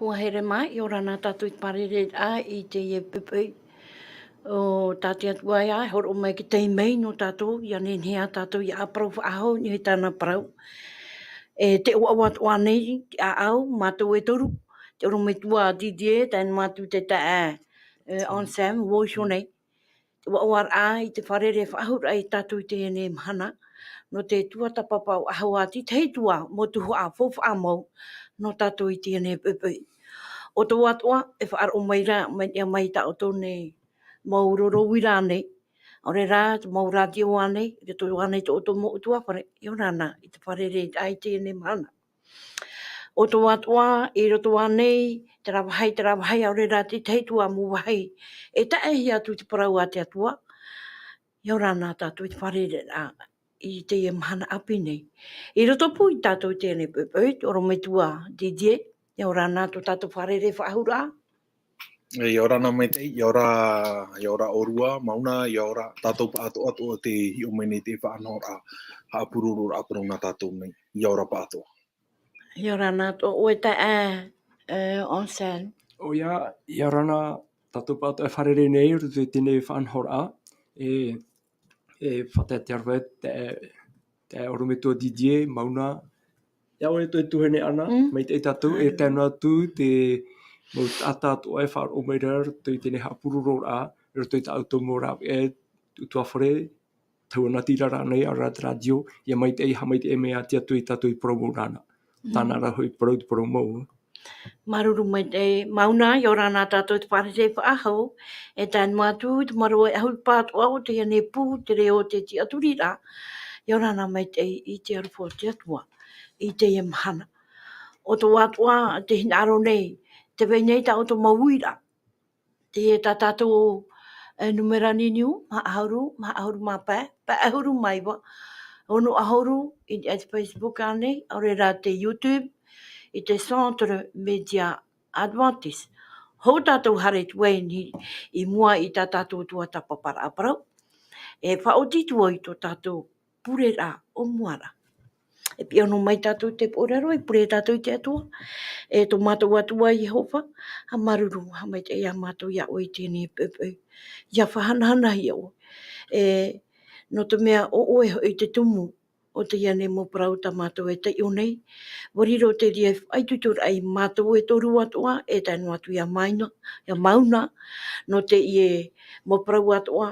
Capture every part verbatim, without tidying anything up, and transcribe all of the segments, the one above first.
Ua here mai, ʻia ora na tātou i te fārereiraʻa i teie poʻipoʻi. ʻO tā te Atua ia, e hōroʻa mai i te taime nō tātou, ʻia nehenehe ā tātou ʻia parau faʻahou i niʻa i tāna parau. E tē ʻoaʻoa atoʻa nei te ʻāʻau, mātou e toru, te ʻorometua Didier, tae noa atu te taeaʻe, e, Anselme, Wōsio nei. Te ʻoaʻoaraʻa i te fārerei faʻahou ia tātou i teie nei mahana, nō te tuatāpapa ʻo Ahoa, te tahi atu ā mau tuhaʻa faufaʻa mau nō tātou i teie nei poʻipoʻi. ʻO tō atoʻa, e faʻaroʻo mai ra, mai, ʻia mai tā ʻoutou nei mau roro uira nei, ʻaore rā, te mau rātio ānei, i roto ānei tō ʻoutou mau ʻutuāfare, ʻia ora na i te fārereiraʻa i teie nei mahana. ʻO tō atoʻa, i roto ānei, terā vāhi, terā vāhi, ʻaore rā te tahi atu ā mau vāhi, e taʻehia atu te parau a te Atua, ʻia ora na tātou i te fārereiraʻa i teie mahana ʻāpī nei. I roto pū ia tātou i teie nei poʻipoʻi, te ʻorometua Didier, ʻia ora na tō tātou fārerei faʻahou ra. E, ʻia ora na maitaʻi, ʻia ora, ʻia ora ʻōrua, Mauna, ʻia ora tātou pāʻatoʻa atoʻa tē hiʻo mai nei i te faʻanahoraʻa, haʻapurororaʻa parau nā tātou nei, ʻia ora pāʻatoʻa. ʻIa ora na tō ʻoe taeaʻe, e, Anselme. ʻOia, ʻia ora na tātou pāʻatoʻa e fārerei nei, i roto i teie nei faʻanahoraʻa, e, e, faʻatae te aroha, te, te ʻorometua Didier, Mauna, ʻia ʻoe tō e tuahine Ana, Mm. maitaʻi tātou, e tae noa atu te mau taʻata atoʻa e faʻaroʻo mai ra, i roto i teie nei haʻapurororaʻa, i roto i tā ʻoutou mau rāveʻa, e, ʻutuāfare, tau ana tīrara nei, ʻaore rā te rātio, ʻia maitaʻi, haʻamaitaʻi mai ā te Atua ia tātou i parau mau nāna. Mm. Tāna rā hoʻi parau te parau mau. Māuruuru maitaʻi, Mauna, ʻia ora na tātou i te fārerei faʻahou, e tae noa atu te mau rāveʻa ʻahu pāʻatoʻa o teie nei pū, te reo, te tiʻaturiraʻa, ʻia ora na maitaʻi i te aroha o te Atua, i teie mahana. ʻO tō atoʻa, te hinaʻaro nei, tē vai nei tā ʻoutou mau uiraʻa, Teie tā tātou, e, nūmera niuniu, maha ʻahuru, maha ʻahuru mā pae, pae ʻahuru mā iva, ono ʻahuru, i niʻa i te Facebook ānei, ʻaore rā te YouTube, i te Centre Média Adventiste. Hou tātou haere atu ai nei i mua i tā tātou tuatāpaparaʻa parau. E faʻaoti atu ai tō tātou pureraʻa o mua ra. E piʻi noa mai tātou i te pōrero, e pure tātou i te Atua. E tō mātou Atua Iehova, haʻamāuruuru, haʻamaitaʻi ā mātou ia ʻoe i teie nei poʻipoʻi. ʻIa faʻahanahanahia ʻoe. E, nō te mea ʻo ʻoe hoʻi te tumu o teie nei mau parau tā mātou e taiʻo nei. ʻUa riro te reira e faʻaitoitoraʻa ia mātou e toru atoʻa, e tae noa atu ia Mauna, ia Mauna, nō teie mau parau atoʻa,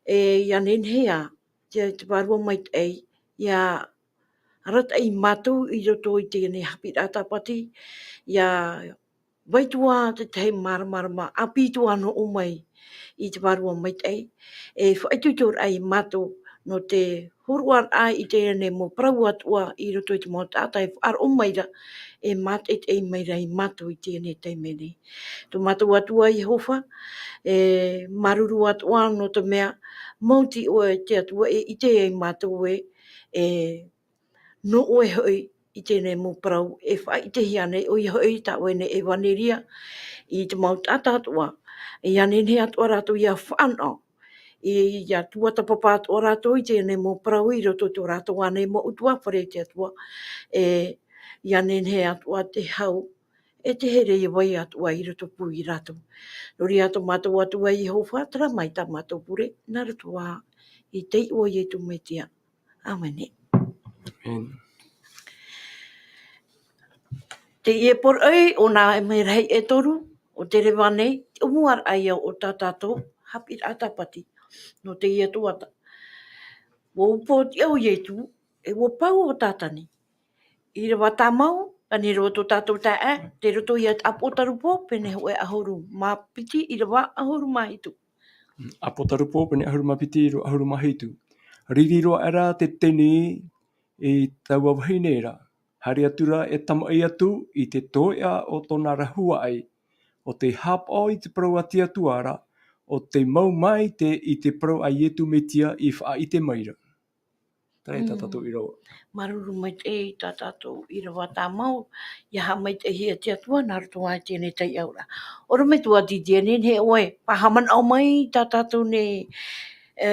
e, ʻia nehenehe ā, te, te Vārua Maitaʻi, ʻia arataʻi ia mātou i roto i teie nei haʻapiʻiraʻa tāpati, ʻia vai atu ā te tahi māramarama ʻāpī atu ā nō ʻō mai i te Vārua Maitaʻi, e faʻaitoitoraʻa ia mātou nō te hōroʻaraʻa i teie nei mau parau atoʻa i roto i te mau taʻata e faʻaroʻo mai ra, e mātaʻitaʻi mai ra ia mātou i teie nei taime nei. Tō mātou Atua Iehova, e māuruuru atoʻa nō te mea, maoti ʻoe te Atua e ʻite ai mātou ē, e nō ʻoe hoʻi i teie nei mau parau e faʻaʻitehia nei, ʻoia hoʻi tā ʻoe nei ʻevaneria i te mau taʻata atoʻa, ʻia nehenehe atoʻa rātou ʻia fānaʻo, ʻia tuatāpapa atoʻa rātou i teie nei mau parau i roto i tō rātou ānei mau ʻutuāfare te Atua, e, ʻia nehenehe atoʻa te hau, e te here ʻia vai atoʻa i roto pū ia rātou. Nō reira tō mātou Atua Iehova, terā mai tā mātou pure, nā roto ā i te iʻoa o Ietu Metia. ʻĀmene. ʻĀmene. Teie poroʻi, ʻo nā ʻāmui rahi e toru, ʻo te reva nei, te ʻōmuaraʻa ia o tā tātou haʻapiʻiraʻa tāpati. Nō teie tuhaʻa. ʻUa upoʻo te ʻāʻau o Ietu, e ʻua pau ʻo Tātani. ʻĪrava tāmau, ani roa tō tātou taeaʻe, tei roto ia i te ʻĀpotarupo, pene hōʻē ʻahuru mā piti, ʻīrava ʻahuru mā hitu. ʻĀpotarupo, pene ʻahuru mā piti, ʻīrava ʻahuru mā hitu. Riri roa aʻera te tini i taua vahine ra. Haere atu ra e tamaʻi atu i te toeʻa o tōna rahuaʻi, ʻo tei haʻapaʻo i te parau a te Atua ra, ʻo tei mau maite i te parau a Ietu Metia i faʻaʻite mai ra. Terā tā tātou ʻīrava. Māuruuru maitaʻi tā tātou ʻīrava tāmau, ʻia haʻamaitaʻihia te Atua nā roto ā i teie nei taiʻoraʻa. ʻOrometua Didier, e nehenehe ʻoe, faʻahaʻamanaʻo mai tā tātou nei, e,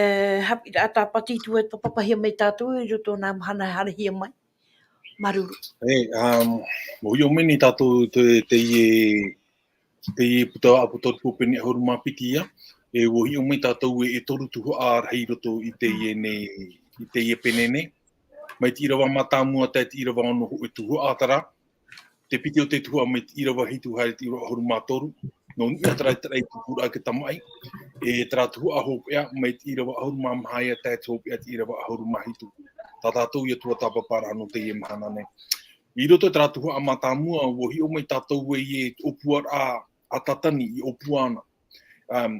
haʻapiʻiraʻa tāpati ʻua tuatāpapahia mai tātou i roto i nā mahana e haerehia mai. Māuruuru. E, um, ua hiʻo mai nei tātou te, teie, teie puta, puta tupu pene ʻahuru mā piti ia. E, ua hiʻo mai tātou e, e toru tuhaʻa rahi i roto i teie nei, i teie pene nei. Mai te ʻīrava mātāmua tae te ʻīrava ono hōʻē tuhaʻa terā. Te piti o te tuhaʻa mai te ʻīrava hitu haere te ʻīrava ʻahuru mā toru. Nō niʻa terā i terā i tupu ra te tamaʻi. E terā tuhaʻa hopeʻa mai te ʻīrava ʻahuru mā maha ia tae te hopeʻa te ʻīrava ʻahuru mā hitu. Tā tātou ia tuatāpaparaʻa nō teie mahana nei. I roto i terā tuhaʻa mātāmua, ua hiʻo mai tātou e ia ʻōpuaraʻa a Tātani i ʻōpua ana. Um,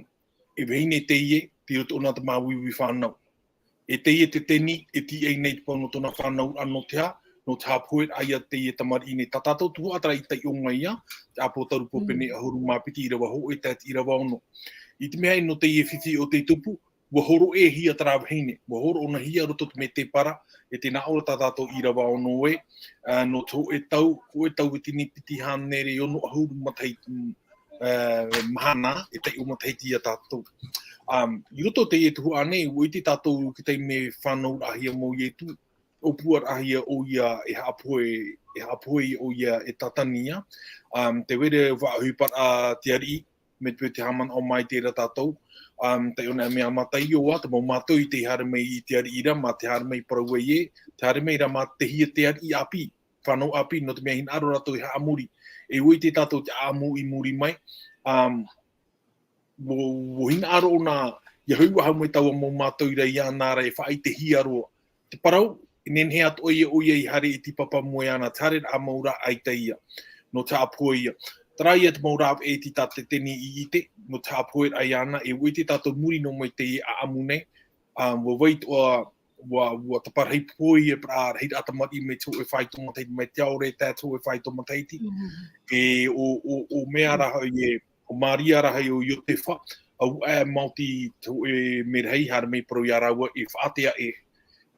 e vahine teie, tei roto ʻōna te māuiui fānau. E teie te teni, e tīaʻi nei te pau nō tōna fānauraʻa nō te aha, nō te haʻapoheraʻa ia teie tamariʻi nei. Tā tātou tuhaʻa terā i taiʻo mai ia, te ʻāpōtarupo pene ʻahuru mā piti ʻīrava hōʻē tae te ʻīrava ono. I te mea ē nō teie fifi o te tupu, ua hōroʻahia terā vahine, ua hōroʻahia roto te mētēpara, e tē nā ʻō ra tā tātou ʻīrava ono ē, ā, nō te hōʻē tau, hōʻē tau e tini piti hānere ono ʻahuru matahiti, ā, mahana, e taiʻo matahiti ia tātou. Um, i roto i teie tuhaʻa nei, ua ʻite tātou i te taime fānauraʻahia mau Ietu, ʻōpuaraʻahia ʻoia e haʻapohe, e haʻapohe ʻoia e Tātani ia. Um, te vai ra e faʻaʻohiparaʻa a te ariʻi, mai te, te haʻamanaʻo mai terā tātou. Um, taiʻo nei mea mātāmua, te mau mātoʻi tei haere mai i te ariʻi ra, mā te haere mai parau ē, tē haere mai ra mā te hia te ariʻi ʻāpī, fānau ʻāpī, nō te mea hinaʻaro rātou e haʻamori. E ʻua ʻite tātou te ʻāʻamu i muri mai. Um, ua, ua hinaʻaro ʻōna, ʻia hoʻi faʻahou mai taua mau mātoʻi ra iāna ra e faʻaʻitehia roa. Te parau, e nehenehe atoʻa ia ʻoia i haere i te papa moe ana, te haereraʻa mau ra ʻaita ia. Nō te haʻapohe ia. Terā ia te mau rāveʻa i te tāteteni i ʻite, nō te haʻapoheraʻa iāna, e ʻua ʻite tātou muri noa mai teie ʻāʻamu nei, ā, ua vai atoʻa, ua, ua taparahi pohe ia parau rahiraʻa tamariʻi mai te hōʻē faito matahiti, mai te ao ra tae te hōʻē faito matahiti. Mhm. E ʻo, ʻo, ʻo mea ra hoʻi ē, ʻo Māria ra hoʻi ʻo Iotefa, ʻua ʻae maoti te hōʻē merehei, haere mai parau ia rāua e faʻatea ē.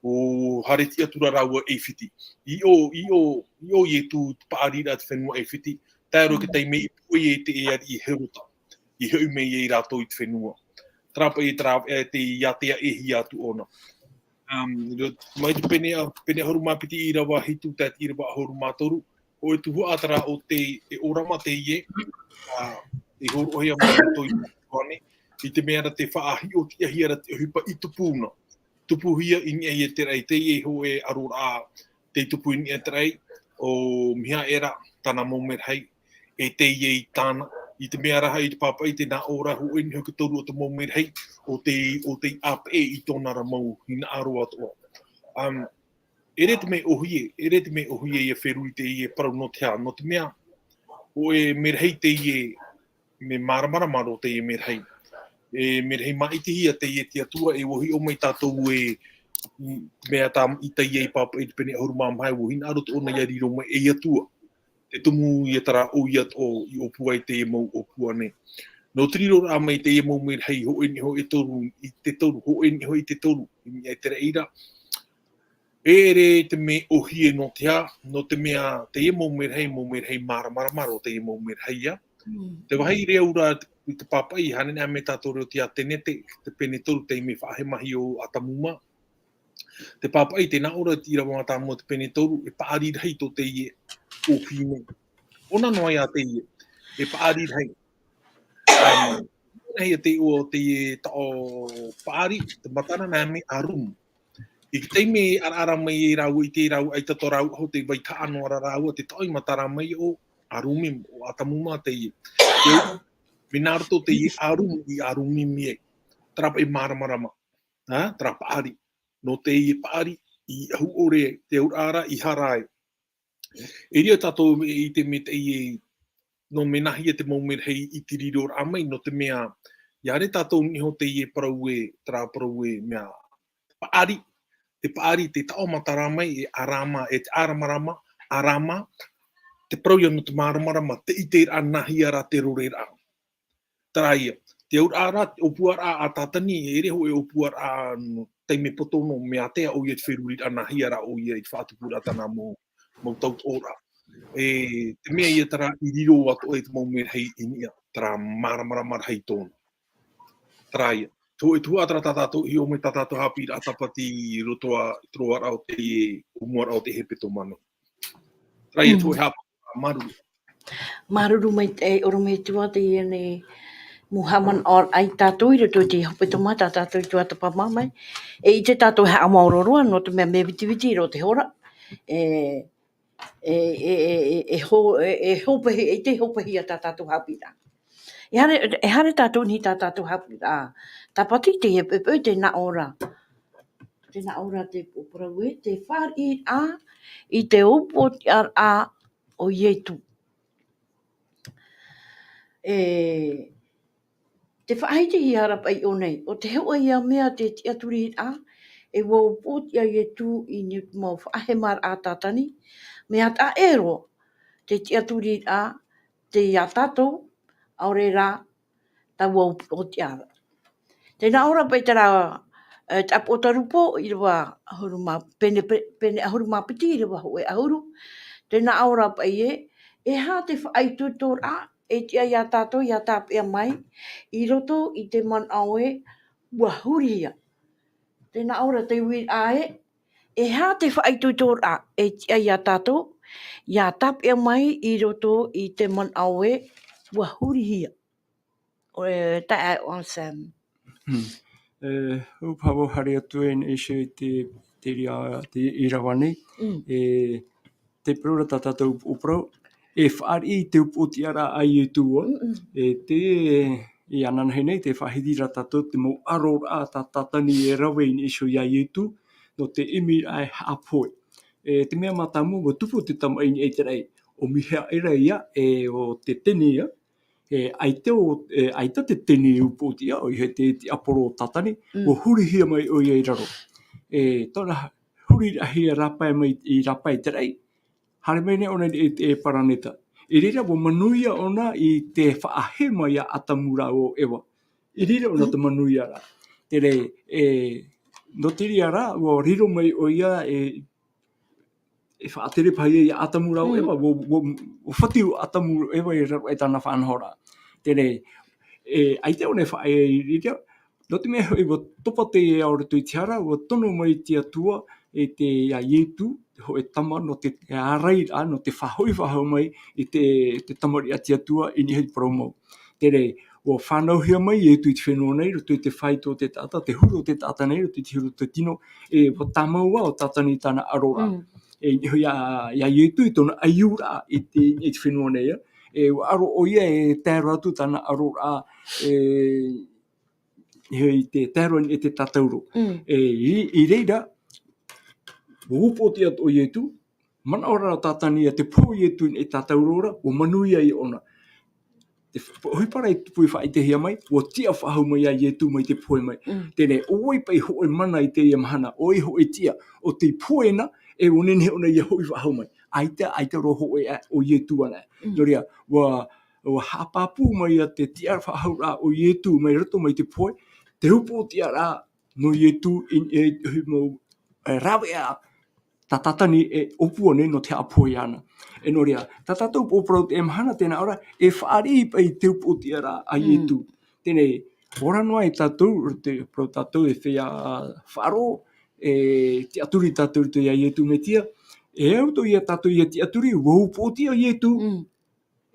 ʻO haere tiʻa atu ra rāua ʻAifiti. I ʻō, i ʻō, i ʻō Ietu te paʻariraʻa te fenua ʻAifiti, tae roa i te taime i puʻe ai te ariʻi Herota. I hoʻi mai ai rātou i te fenua. Terā paʻi terā, e, tei ātea ʻē hia atu ʻōna. Um, ro-, mai te pene, pene ʻahuru mā piti ʻīrava hitu tae te ʻīrava ʻahuru mā toru, hōʻē tuhaʻa terā o te, e ʻōrama teie, ā, i hōroʻahia mai roto i te Ioane, i te mea ra tē faʻahiʻotiʻahia ra te ʻohipa i tupu na. Tupuhia i niʻa i te raʻi, teie hōʻē ʻaroraʻa, tei tupu i niʻa i te raʻi, ʻo Mihaera, tāna mau merehei, e teie i tāna, i te mea ra hoʻi te pāpaʻi tē nā ʻō ra hōʻē niʻa hoʻi te toru o te mau merehei, ʻo tei, ʻo tei ʻāpeʻe i tōna ra mau hinaʻaro atoʻa. Um, ʻeʻere te mea ʻōhie, ʻeʻere te mea ʻōhie ʻia feruri teie parau nō te aha, nō te mea, hōʻē merehei teie, mea māramarama roa teie merehei. E merehei māʻitihia teie e te Atua, e ʻua hiʻo mai tātou e, mea tā, i teie i pāpaʻi i te pene ʻahuru mā maha, ʻua hinaʻaro atoʻa ʻōna ʻia riro mai ei Atua. Te tumu ia terā ʻoia atoʻa i ʻōpua ai teie mau ʻōpua nei. Nō te riroraʻa mai teie mau merehei, hōʻē niʻa hoʻi e toru, i te toru, hōʻē niʻa hoʻi i te toru, i niʻa i te raʻi ra. ʻEʻere te mea ʻōhie nō te aha, nō te mea, teie mau merehei, mau merehei māramarama roa teie mau merehei ia. Mm. Te vāhi reo ra i te pāpaʻi, hānere mai tātou reo te Atenete, te pene toru, taime faʻahemahi o Atamuma. Te pāpaʻi tē nā ʻō ra te ʻīrava mātāmua te pene toru, e paʻari rahi tō teie ʻōhie nei. ʻŌna noa ia teie, e paʻari rahi. Um, nā ia te ʻō teie taʻo paʻari, te matara nā mea arum. I te taime e ʻaraʻara mai ai rāua, i te rāua, ʻaita tō rāua ʻaho, tē vai tahaʻa noa ra rāua, te taʻo i matara mai ʻo Arumim, ʻo Atamuma teie. Te, mea nā roto teie Arum i Arumim ai. Terā paʻi māramarama. Ā, terā paʻari. Nō teie paʻari, i ʻahu ʻore, te auraʻa ra, i hara ai. E riro tātou i te mea teie, nō mea nāhea te mau merehei i te riroraʻa mai, nō te mea, ʻia haere tātou i niʻa iho teie parau ē, terā parau ē, mea, paʻari, te paʻari, te taʻo matara mai, e ʻarama, e te ʻaramarama, ʻarama, te parau ia nō te māramarama, te ʻiteraʻa nāhea rā te roreraʻa. Terā ia, te auraʻa ra, te ʻōpuaraʻa a Tātani, e ʻere hōʻē ʻōpuaraʻa, nō taime poto noa, mea ātea ʻoia i te feruriraʻa nāhea rā ʻoia i te faʻatupuraʻa tāna mau, mau tautoʻoraʻa. E, te mea ia terā i riro atoʻa i te mau merehei i niʻa, terā māramarama rahi tōna. Terā ia. Te hōʻē tuhaʻa terā tā tātou i hiʻo mai, tā tātou haʻapiʻiraʻa tāpati i roto i te roaraʻa o teie, ʻōmuaraʻa o te hepetoma nei. Raia tō e hapa, māuruuru. Māuruuru maitaʻi, ʻorometua, teie nei mau haʻamanaʻoraʻa ia tātou i roto i te hepetoma tā tātou i tuatāpapa mai. E ʻite tātou e haʻamaoro roa, nō te mea mea vitiviti roa te hora. E, e, e, e, e ho-, e, e hopehi, e te hopehia tā tātou haʻapiʻiraʻa. E haere, e haere tātou nei tā tātou haʻapiʻiraʻa. Tāpati te pepe te nā ʻō ra. Te nā ʻō ra te parau ē, te fāriʻiraʻa i te upoʻotiʻaraʻa o Ietu. E, te faʻahitihia ra paʻi ʻō nei, ʻo te hōʻē ia mea te tiʻaturiraʻa, e ʻua upoʻotiʻa Ietu i niʻa i te mau faʻahemaraʻa a Tātani, mea taʻa ʻē roa te tiʻaturiraʻa tei iā tātou, ʻaore rā, taua upoʻotiʻa ra. Tē nā ʻō ra paʻi terā, e, te ʻāpoʻotarupo, ʻīrava ʻahuru mā, pene, pe-, pene ʻahuru mā piti, ʻīrava hōʻē ʻahuru. Tē nā ʻō ra paʻi ē, e aha te faʻaitoitoraʻa e tiʻa iā tātou, ʻia tāpeʻa mai, i roto i te manaʻo ē, ʻua hurihia. Tē nā ʻō ra te uiraʻa ē, e aha te faʻaitoitoraʻa e tiʻa iā tātou, ʻia tāpeʻa mai i roto i te manaʻo ē, ʻua hurihia. ʻOe, taeaʻe Sam. Hmm. E, ʻua paʻi haere atu e neʻi ʻite i te, te reira, te ʻīrava nei. Mm. E, te parau ra tā tātou upoʻo parau, e fāriʻi i te upoʻotiʻaraʻa a Ietu ā. Mm-mm. E te, e ananahi nei, tē faʻahiti ra tātou te mau ʻaroraʻa tā Tātani e rave i niʻa iho iā Ietu, nō te ʻimiraʻa e haʻapohe. E, te mea mātāmua, ʻua tupu te tamaʻi i niʻa i te raʻi. ʻO Mihaela ia, e, ʻo Tetenia, e, ʻaita ʻo, e, ʻaita Tetenia i upoʻotiʻa, ʻoia hoʻi te, te tiaporo o Tātani, Mm. ʻua hurihia mai ʻoia i raro. E, tōna hurihia rāpae mai, i rāpae i te raʻi, haere mai nei ʻōna i te, te paraneta. I reira ʻua manuia ʻōna i te faʻahema iā ʻĀtamu rāua ʻo ʻEva. I reira ʻōna Mm. te manuia ra. Terā, e, nō te reira rā, ʻua riro mai ʻoia e, e faʻatere paha ia iā ʻĀtamu rāua Mm. ʻEva, ʻua, ʻua, ʻua fatu ʻo ʻĀtamu ʻEva i raro aʻe tāna faʻanahoraʻa. Terā, e, ʻaita ʻōna e faʻaea i reira, nō te mea hoʻi ʻua topa te ao i roto i te hara, ʻua tono mai te Atua, e te, iā Ietu, te hōʻē tama, nō te, te ārairaʻa, nō te faʻahoʻi faʻahou mai i te, te tamariʻi a te Atua, i niʻa i te parau mau. Terā, ʻua fānauhia mai Ietu i te fenua nei, i roto i te fāito o te taʻata, te huru o te taʻata nei, i roto i te huru o te tino, e, ʻua tāmau ā ʻo Tātani i tāna ʻaroraʻa. Mm. E, i niʻa iho iā, iā Ietu i tōna ʻaiūraʻa i te, i te fenua nei, e, ʻua ʻaro ʻoia e tae roa atu tāna ʻaroraʻa, e, i te tae roa i te tātauro. Mm. E, i, i reira, ʻua upoʻotiʻa atoʻa ʻo Ietu, manaʻo ra ʻo Tātani ia te pohe o Ietu i te tātauro ra, ʻua manuia ia ʻōna. Te f-, ʻohipa ra i tupu i faʻaʻitehia mai, ʻua tiʻa faʻahou mai iā Ietu mai te pohe mai. Mm. Terā, ʻo vai paʻi hōʻē mana i teie mahana, ʻo vai hōʻē tiʻa, ʻo tei pohe na, e ʻua nehenehe ʻōna ʻia hoʻi faʻahou mai. ʻAita, ʻaita roa hōʻē ʻo Ietu anaʻe. Mm. Nō reira, ʻua, ʻua haʻapāpū mai ia te tiʻa faʻahou ra ʻo Ietu mai roto mai te pohe, te upoʻotiʻaraʻa nō Ietu i, e, i mau, e, rāveʻa tā Tātani e ʻōpua nei nō te haʻapohe iāna. E nō reira, tā tātou upoʻo parau i teie mahana, tē nā ʻō ra, e fāriʻi paʻi i te upoʻotiʻaraʻa a Mm. Ietu. Teie nei, ʻoia noa e tātou, te parau tātou e feiā faʻaroʻo, e tiʻaturi tātou i roto iā Ietu Metia, e au atoʻa ia tātou ʻia tiʻaturi, ʻua upoʻotiʻa ʻo Ietu, Mm.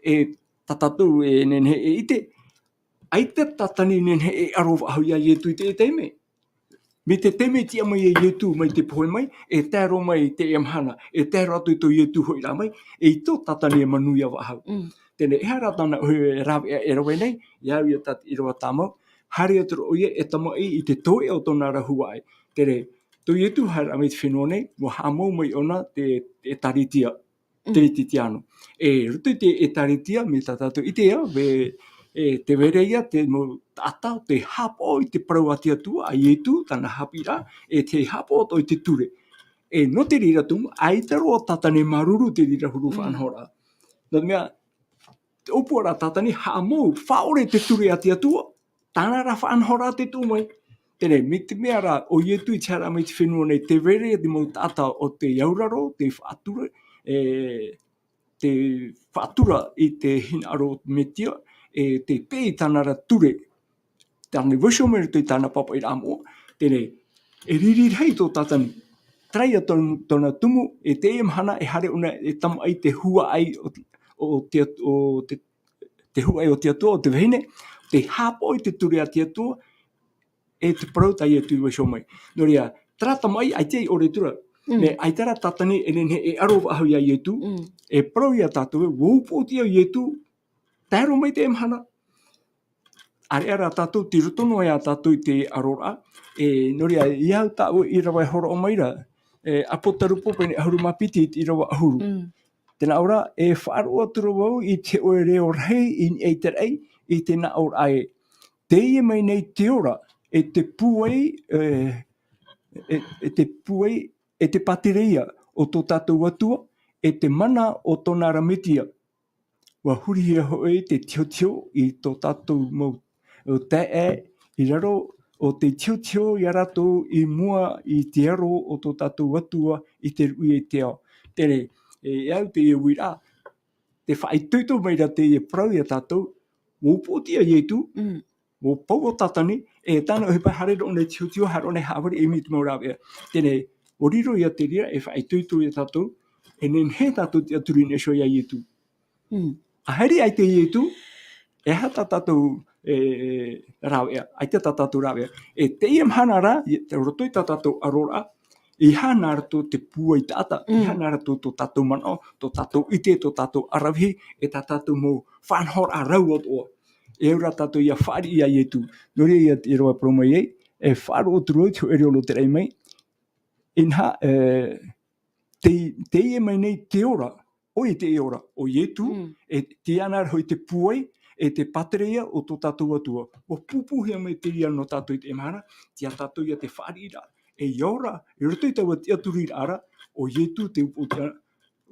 e tā tātou e nehenehe e ʻite, ʻaita Tātani e nehenehe e ʻaro faʻahou iā Ietu i te, i te taime. Mai te taime i tiʻa mai ai Ietu mai te pohe mai, e tae roa mai i teie mahana, e tae roa atu i tō Ietu hoʻiraʻa mai, e ʻaita ʻo Tātani e manuia faʻahou. Mm. Teie nei, e aha rā tāna ʻohipa rāveʻa e rave nei, ʻia au ia tā te ʻīrava tāmau, haere atu ra ʻoia e tamaʻi i te toeʻa o tōna ra huaʻai. Teie nei, tō Ietu haereraʻa mai te fenua nei, ʻua haʻamau mai ʻōna te, te ʻĒtārētia. Mm. Teretitiano. E roto i te ʻĒtārētia, mai tā tātou i ʻite ā, e, e tē vai ra ia te mau taʻata, tē haʻapaʻo i te parau a te Atua, a Ietu, tāna haʻapiʻiraʻa, e tē haʻapaʻo atoʻa i te ture. E nō te reira tumu, ʻaita roa Tātani e māuruuru i te reira huru Mm. faʻanahoraʻa. Nō te mea, te ʻōpuaraʻa a Tātani, haʻamau, faʻaʻore te ture a te Atua, tāna ra faʻanahoraʻa tē tuʻu mai. Teie nei, mai te mea rā, ʻo Ietu i te haere mai te fenua nei, tē vai ra ia te mau taʻata ʻo tei auraro, tei faʻatura, e, tei faʻatura i te hinaʻaro o te Metia, e, tei peʻe i tāna ra ture. Tāna i vaiiho mai i roto i tāna pāpaʻiraʻa moʻa, teie nei, e riri rahi tō Tātani. terā ia tōna, tōna tumu, e teie mahana e haere ʻōna e tamaʻi te huaʻai o, o te, o te, te huaʻai o te Atua, o te vahine, tē haʻapaʻo i te ture a te Atua, e te parau tā Ietu i vaiiho mai. Nō reira, terā tamaʻi, ʻaita i ʻore atu ra. Mm. Nē, ʻaita rā Tātane e nehenehe e aro faʻahou ia Ietu, Mm. e parau ia tātou, ʻua upoʻotiʻa Ietu, tae roa mai i teie mahana. ʻĀreʻa rā tātou, tei roto noa ia tātou i te aroraʻa. E, nō reira, ia au tāʻu e ʻīrava e hōroʻa mai ra, e, ʻApotarupo pene ʻahuru mā piti i te ʻīrava ʻahuru. Mm. Tē nā ʻō ra, e faʻaroʻo atu ra vau i te hōʻē reo rahi i niʻa i te raʻi, i te nā ʻō ra ē. Teie mai nei te ora, e te pūai, e, e, e te pūai, e te pātireia o tō tātou Atua, e te mana o tōna ra Metia. ʻUa hurihia hoʻi te tihotiho i tō tātou mau taeaʻe i raro, ʻo tē tihotiho ia rātou i mua i te aro o tō tātou Atua i te ruʻi i te ao. Terā, e, e au teie uiraʻa, tē faʻaitoito mai ra teie parau ia tātou, ʻua upoʻotiʻa Ietu, Mm. ʻua pau ʻo Tātane, e tāna ʻohipa haere roa ʻōna i tihotiho, haere roa ʻōna e haʻavare i te mau rāveʻa. Terā, ʻua riro ia te reira, e faʻaitoito ia tātou, e nehenehe tātou tē tiʻaturi nei iho ia Ietu. Mm. ʻA haere ʻaita Ietu, e aha tā tātou, e, e, rāveʻa, ʻaita tā tātou rāveʻa. E teie mahana rā, i, i roto i tā tātou aroraʻa, ʻeiaha na rātou te pūai taʻata, Mm. ʻeiaha na rātou tō tātou manaʻo, tō tātou ʻite, tō tātou ʻaravihi, e tā tātou mau faʻanahoraʻa rau atoʻa. E au rā tātou ia fāriʻi ia Ietu. Nō reira ia te ʻīrava e parau mai ai, e faʻaroʻo atu ra vau i te hōʻē reo nō te raʻi mai. Inaha, e, te, teie mai nei te ora, ʻoia te ora, ʻo Ietu, Mm. e tei iāna ra hoʻi te pūai, e te pātireia o tō tātou Atua. ʻUa pūpūhia mai te reira nō tātou i teie mahana, tei ia tātou ia te fāriʻiraʻa. E ia ora, i roto i taua tiʻaturiraʻa ra, ʻo Ietu te upoʻotiʻa,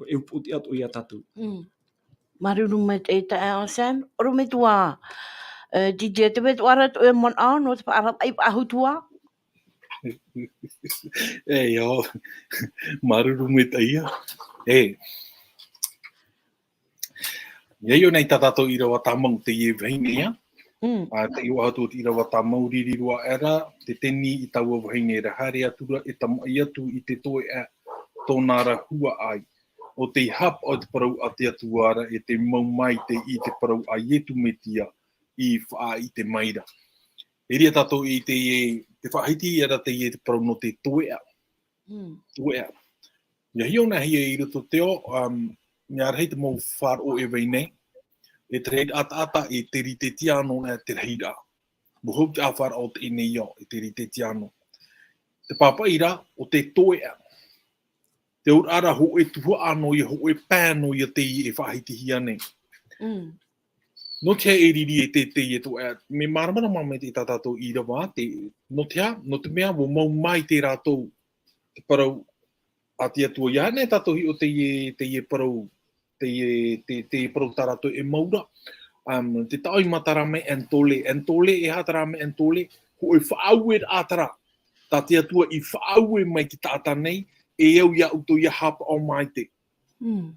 e upoʻotiʻa atoʻa ia tātou. Mm. Māuruuru maitaʻi e taeaʻe Sam, ʻorometua, e, Didier, tē vai atoʻa ra tō ʻoe manaʻo nō te faʻaravaʻi faʻahou atu ā? E, ʻio, māuruuru maitaʻi ia. E, ʻia ʻō nei tā tātou ʻīrava tāmau teie vahine ia. Mm. Ā, tei ʻō atu te ʻīrava tāmau, riri roa aʻera te teni i taua vahine ra, haere atu ra e tamaʻi atu i te toeʻa tōna ra huaʻai. ʻO tei haʻapaʻo i te parau a te Atua ra, e te mau maitaʻi i te parau a Ietu Metia i faʻaʻite mai ra. E riro tātou i te, te faʻahiti ia ra teie te parau nō te toeʻa. Mm. Toeʻa. ʻIa hiʻo na hia i roto te ao, um, mea rahi te mau faʻaroʻo e vai nei, e te rahiraʻa taʻata, e te rite tiano na te rahiraʻa. ʻUa hau te ʻāfaraʻa o teie nei ao, e te rite tiano. Te pāpaʻi ra, ʻo te toeʻa. Te auraʻa ra hōʻē tuhaʻa noa ia, hōʻē pae noa ia teie e faʻahitihia nei. Mm. Nō te aha e riri e te, teie toeʻa, mea māramarama maitaʻi tā tātou ʻīrava, te, nō te aha, nō te mea ʻua mau maitaʻi rātou, te parau a te Atua. ʻIa nehenehe tātou e hiʻo teie, teie parau, teie, te, teie parau tā rātou e mau ra. Um, te taʻo i mata ra mai entole, entole, e aha terā mea entole, hōʻē faʻaueraʻa terā. Tā te Atua i faʻaue mai i te taʻata nei, e au ia ʻoutou ia haʻapaʻo maitaʻi. Mm.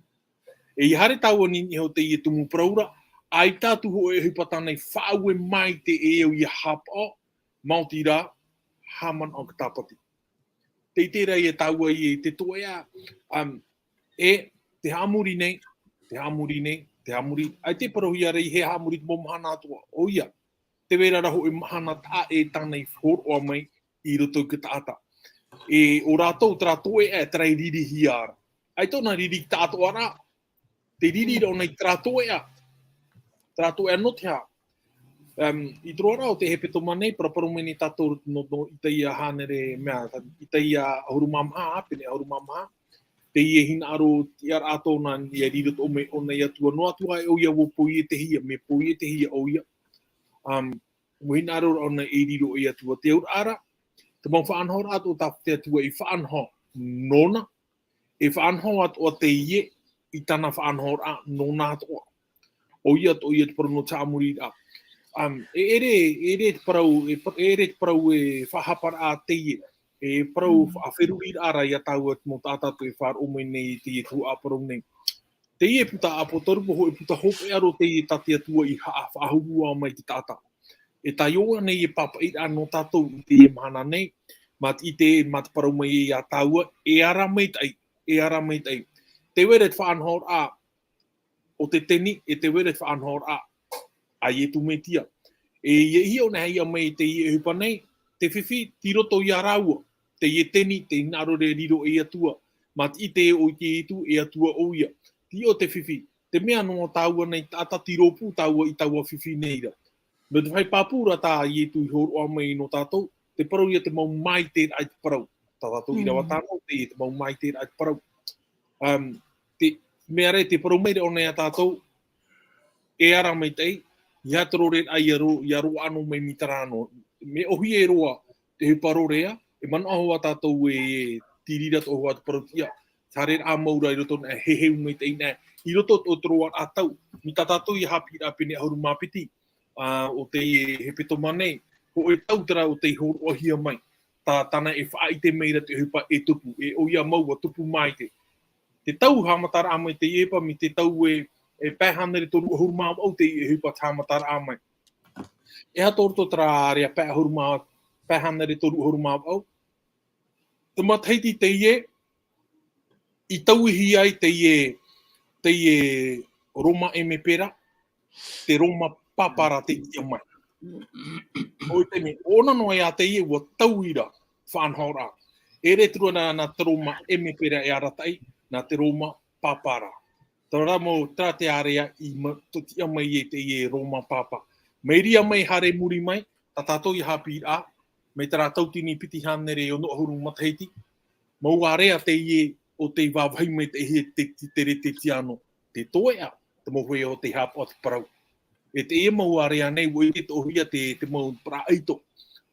E ʻia haere tāua i niʻa iho i teie tumu parau ra, ʻaita atu hōʻē ʻohipa tāna i faʻaue maitaʻi e au ia haʻapaʻo, maoti rā, haʻamanaʻo i te tāpati. Tē ʻite ra ia tāua i te toeʻa, um, e te haʻamori nei, te haʻamori nei, te haʻamori, ʻaita e parauhia ra e haʻamori i te mau mahana atoʻa, ʻoia, tē vai ra ra hōʻē mahana taʻa ʻē tāna i hōroʻa mai i roto i te taʻata. E ʻo rātou terā toeʻa, terā i ririhia ra. ʻAita ʻōna riri i te taʻatoʻaraʻa, tē riri ra ʻōna i terā toeʻa. Terā toeʻa nō te aha? Um, i te roaraʻa o te hepetoma nei, paraparau mai nei tātou nō, nō Itaia hānere, mea, Itaia ʻahuru mā maha, pene ʻahuru mā maha. Teie hinaʻaro tiʻaraʻa tōna, ʻia riro atoʻa mai ʻōna i Atua, noa atu ā ʻoia ʻua poietehia, mea poietehia ʻoia. Um, ʻua hinaʻaro ra ʻōna e riro i Atua. Te auraʻa ra, te mau faʻanahoraʻa atoʻa tā te Atua i faʻanaho nōna, e faʻanaho atoʻa teie i tāna faʻanahoraʻa nōna atoʻa. ʻOia atoʻa ia te parau nō te haʻamoriraʻa. Um, e ʻere, e ʻere te parau, e pa-, e ʻere te parau e faʻahaparaʻa teie. E parau Mm. faʻaferuriraʻa ra ia tāua te mau taʻata atoʻa e faʻaroʻo mai nei i teie tuhaʻa parau nei. Teie puta ʻApotarupo, hōʻē puta hopeʻa roa teie tā te Atua i haʻa-, faʻahuru mai i te taʻata. E tāʻu nei e pāpaʻiraʻa nō tātou i teie mahana nei, Mā te ʻite, mā te parau mai iā tāua, e ara maitaʻi, e ara maitaʻi. Te vai ra te faʻanahoraʻa o te teni, e te vai ra te faʻanahoraʻa a Ietu Metia. E ia ihi o nā ia mai te ia e hupa nei, te fifi, tei roto iā rāua, te ia teni, te hinaʻaro riro e Atua. Mā te ʻite o te Ietu, e Atua ʻo ia. Te o te fifi, te mea nō tāua nei taʻata tei rōpū tāua i taua fifi nei ra. Nō te fai pāpū ra tā Ietu i hōroʻa mai nō tātou, te parau ia te mau maitaʻi te parau. Tā tātou i rava tāno, te, te mau maitaʻi te parau. Um, te, mea rei, te parau mai rei o nei a tātou, e ara maitaʻi, ia te rore ai ia ro, ia ro ano mai mi tarano. Me ohi e roa, te hupa rorea, e mana hoa tātou e, e tirira tō hoa te parau tia. Tare a maura i roto nā, he heu maitaʻi nā, i roto o te roa a tau, mi tā tātou ia hapi ra pene ahuru mā piti, a, o te hepetoma nei, hoʻi tau terā o te hōroʻahia mai. Tā, tāna e faʻaʻite mai ra te hupa e tupu, e o ia mau a tupu mai te. Te tau haʻamataraʻa mai te iepa, mi te tau e, e pae hānere toru ahuru mā vaʻu te hupa haʻamataraʻa mai. E ha tō roto terā area pae ahuru mā, pae hānere toru ahuru mā vaʻu. Te matahiti te ie, i tauihi ai te ie, te ie Roma Emepera, te Roma Papa ra te ia mai. O te me, ona noa ia te ie ua tauira faʻanahoraʻa. E re tura nā, nā te Roma Emepera e arataʻi, nā te Roma Papa ra. Tara mau, tā te area i ma, to tia mai e te ie Roma Papa. Mai ria mai hare muri mai, tā tātou ia hapi ra, mai terā tautini piti hānere ono ahuru matahiti, mau area te ie o te vāvahi mai te ihe te, te, te, te tiano, te toeʻa, te mau hoi o te hapa o te parau. E te ie mau area nei, ua ite tōhia te, te mau parau aito,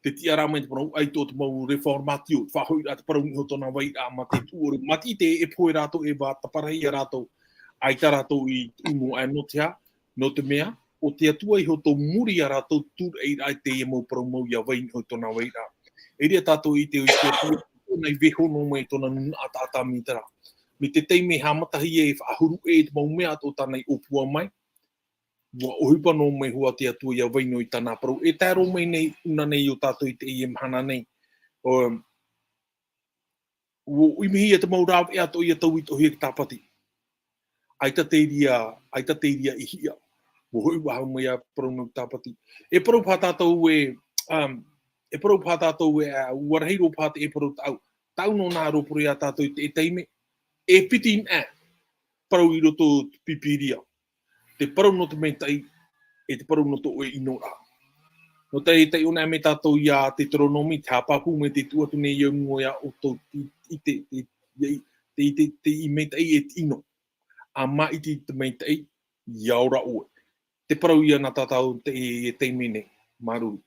te tiara mai te parau aito, te mau reformatio, faʻahoʻi ra te parau niho tōna vai ra, mā te tuʻore, mā te ʻite e pohe rātou e vā taparahi a rātou, ai tā rātou i uno ai nō te hā, nō te mea, o te Atua iho tō muri a rātou tūraʻi ra i te ia mau parau mau ia vai niho tōna vai ra. E ria tātou i te o i te Atua, tōna i veho nō mai tōna nuna a tātā mi terā. Mi te taime haʻamata hia e faʻahuru e te mau mea tō tāna i ʻōpua mai, ua ʻohipa nō mai hoa te Atua ia vai nō i tāna parau. E tae roa mai nei, una nei o tātou i te ie mahana nei. O, ua ʻimihia te mau rāveʻa tō ia tau i tōhia ki tāpati. Aita te ria, aita te ria i hia. Ua hoʻi ua hau mai a parau nō tāpati. E parau pā tātou e, um, e parau pā tātou e, a, ua rahi rō pā te e parau tāu. Tāu nō nā rōpure a tātou i te e taime. E piti nā, parau i roto o te Pīpīria. Te parau nō te maitaʻi, e te parau nō tō ʻoe ʻino ra. Nō te tahi o nā mea tātou ia Teuteronome, te haʻapāpū mai te tuʻu atu nei i au mua ia ʻoutou i, i te, i, i, te, i te, te, i maitaʻi e te ʻino. A maʻiti te maitaʻi, ia ora ʻoe. Te parau ia nā tātou te, e taime nei, māuruuru.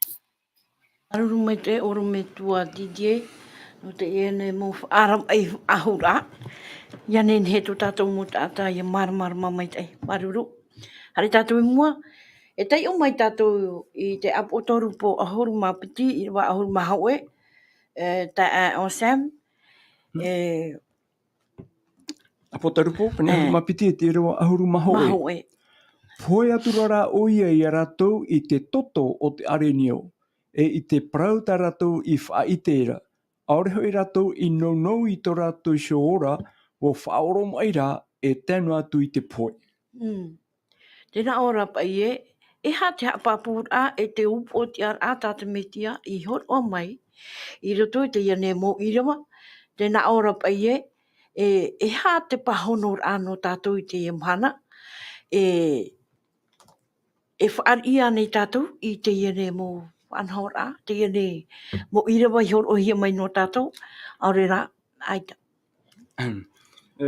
Māuruuru maitaʻi ʻorometua Didier, nō te ia nei mau faʻaravaʻi faʻahou ra. Ia nehenehe tō tātou mau taʻata ia māramarama maitaʻi. Māuruuru. Haere tātou i mua, e taiʻo mai tātou i te ʻApotarupo ahuru mā piti, ʻīrava ahuru mā hōʻē, e, taeaʻe Sam, e, ʻApotarupo, pene ahuru mā piti, e te ʻīrava ahuru mā hōʻē. Mā hōʻē. Pohe atu ra ʻoia ia rātou i te toto o te ʻarenio, e i te parau tā rātou i faʻaʻite ra. ʻAore hoʻi rātou i nounou i tō rātou iho ora, ʻua faʻaoromaʻi ra e tae noa atu i te pohe. Mm. Tē nā ʻō ra paʻi ē, e aha te haʻapāpūraʻa, e te upoʻotiʻaraʻa tā te Mesia i hōroʻa mai i roto i teie nei mau ʻīrava? Tē nā ʻō ra paʻi ē, e, e aha te pāhonoraʻa nō tātou i teie mahana? E, e fāriʻi ānei tātou i teie nei mau faʻanahoraʻa, teie nei mau ʻīrava i hōroʻahia mai nō tātou, ʻaore rā, ʻaita. E,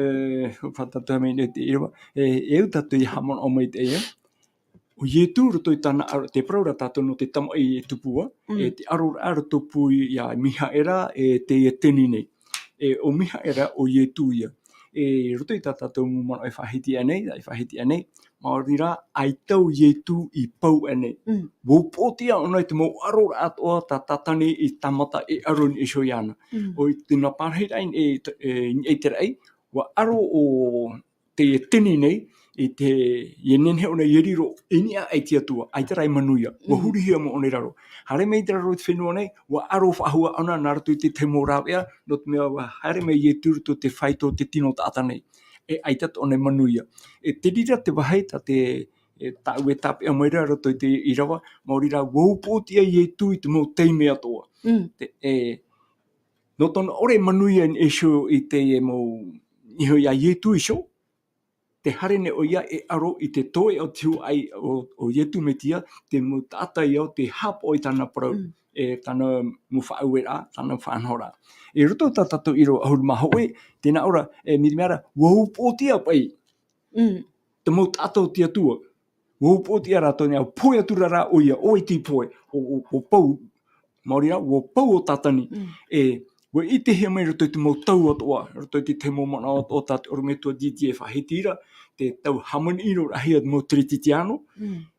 faʻataʻa mai nei te ʻīrava, e, e au tātou i haʻamanaʻo mai i teie. ʻO Ietu roto i tāna aro, tē parau ra tātou nō te tamaʻi e tupu ā, mm, e te aro ra roto pū ia Mihaera, e teie teni nei. E, ʻo Mihaera, ʻo Ietu ia. E, roto i tā tātou mau manaʻo e faʻahiti aʻe nei, e faʻahiti aʻe nei, maori rā, ʻaita ʻo Ietu i pau aʻe nei. Mm. ʻUa upoʻotiʻa ʻōna i te mau aro ra atoʻa tā Tātane i tāmata e aro nei iho iāna. Mm. ʻO i te nā pārahiraʻa i, e, e, i te raʻi, ʻua aro ʻo te teni nei, i te, e nehenehe ʻōna e riro i niʻa aʻe i te Atua, ʻaita rā e manuia, ʻua hurihia mau ʻōna i raro. Haere mai i te raro i te fenua nei, ʻua aro faʻahou ʻōna nā roto i te tahi mau rāveʻa, nō te mea ʻua haere mai Ietu i roto i te fāito o te tino taʻata nei. E ʻaita atoʻa ʻōna e manuia. E te reira te vāhi tā te, e tāʻu e tāpeʻa mai ra i roto i te ʻīrava, maori rā ʻua upoʻotiʻa Ietu i te mau taime atoʻa. Te, e, nō tōna ʻore e manuia iho i te mau, iho ia Ietu iho, te haere nei ʻoia e aro i te toe o te huaʻai o, o Ietu Metia, te mau taʻata ia ʻo tē haʻapaʻo i tāna parau, e tāna mau faʻaueraʻa, tāna faʻanahoraʻa. I roto tā tātou ʻīrava ʻahuru mā hōʻē, tē nā ʻō ra, e, mai te mea ra, ʻua upoʻotiʻa paʻi te mau taʻata o te Atua. ʻUa upoʻotiʻa rātou nei, ʻua pohe atu ra rā ʻoia, ʻo vai te pohe, ʻo, ʻo, ʻo Pau, maori rā, ʻo Pau ʻo Tātani. E, ʻua ʻitehia mai i roto i te mau tau atoʻa, i roto i te tahi mau manaʻo atoʻa tā te ʻorometua Didier e faʻahiti ra, te tau hāmani ʻino rahi a te mau Teretitiano.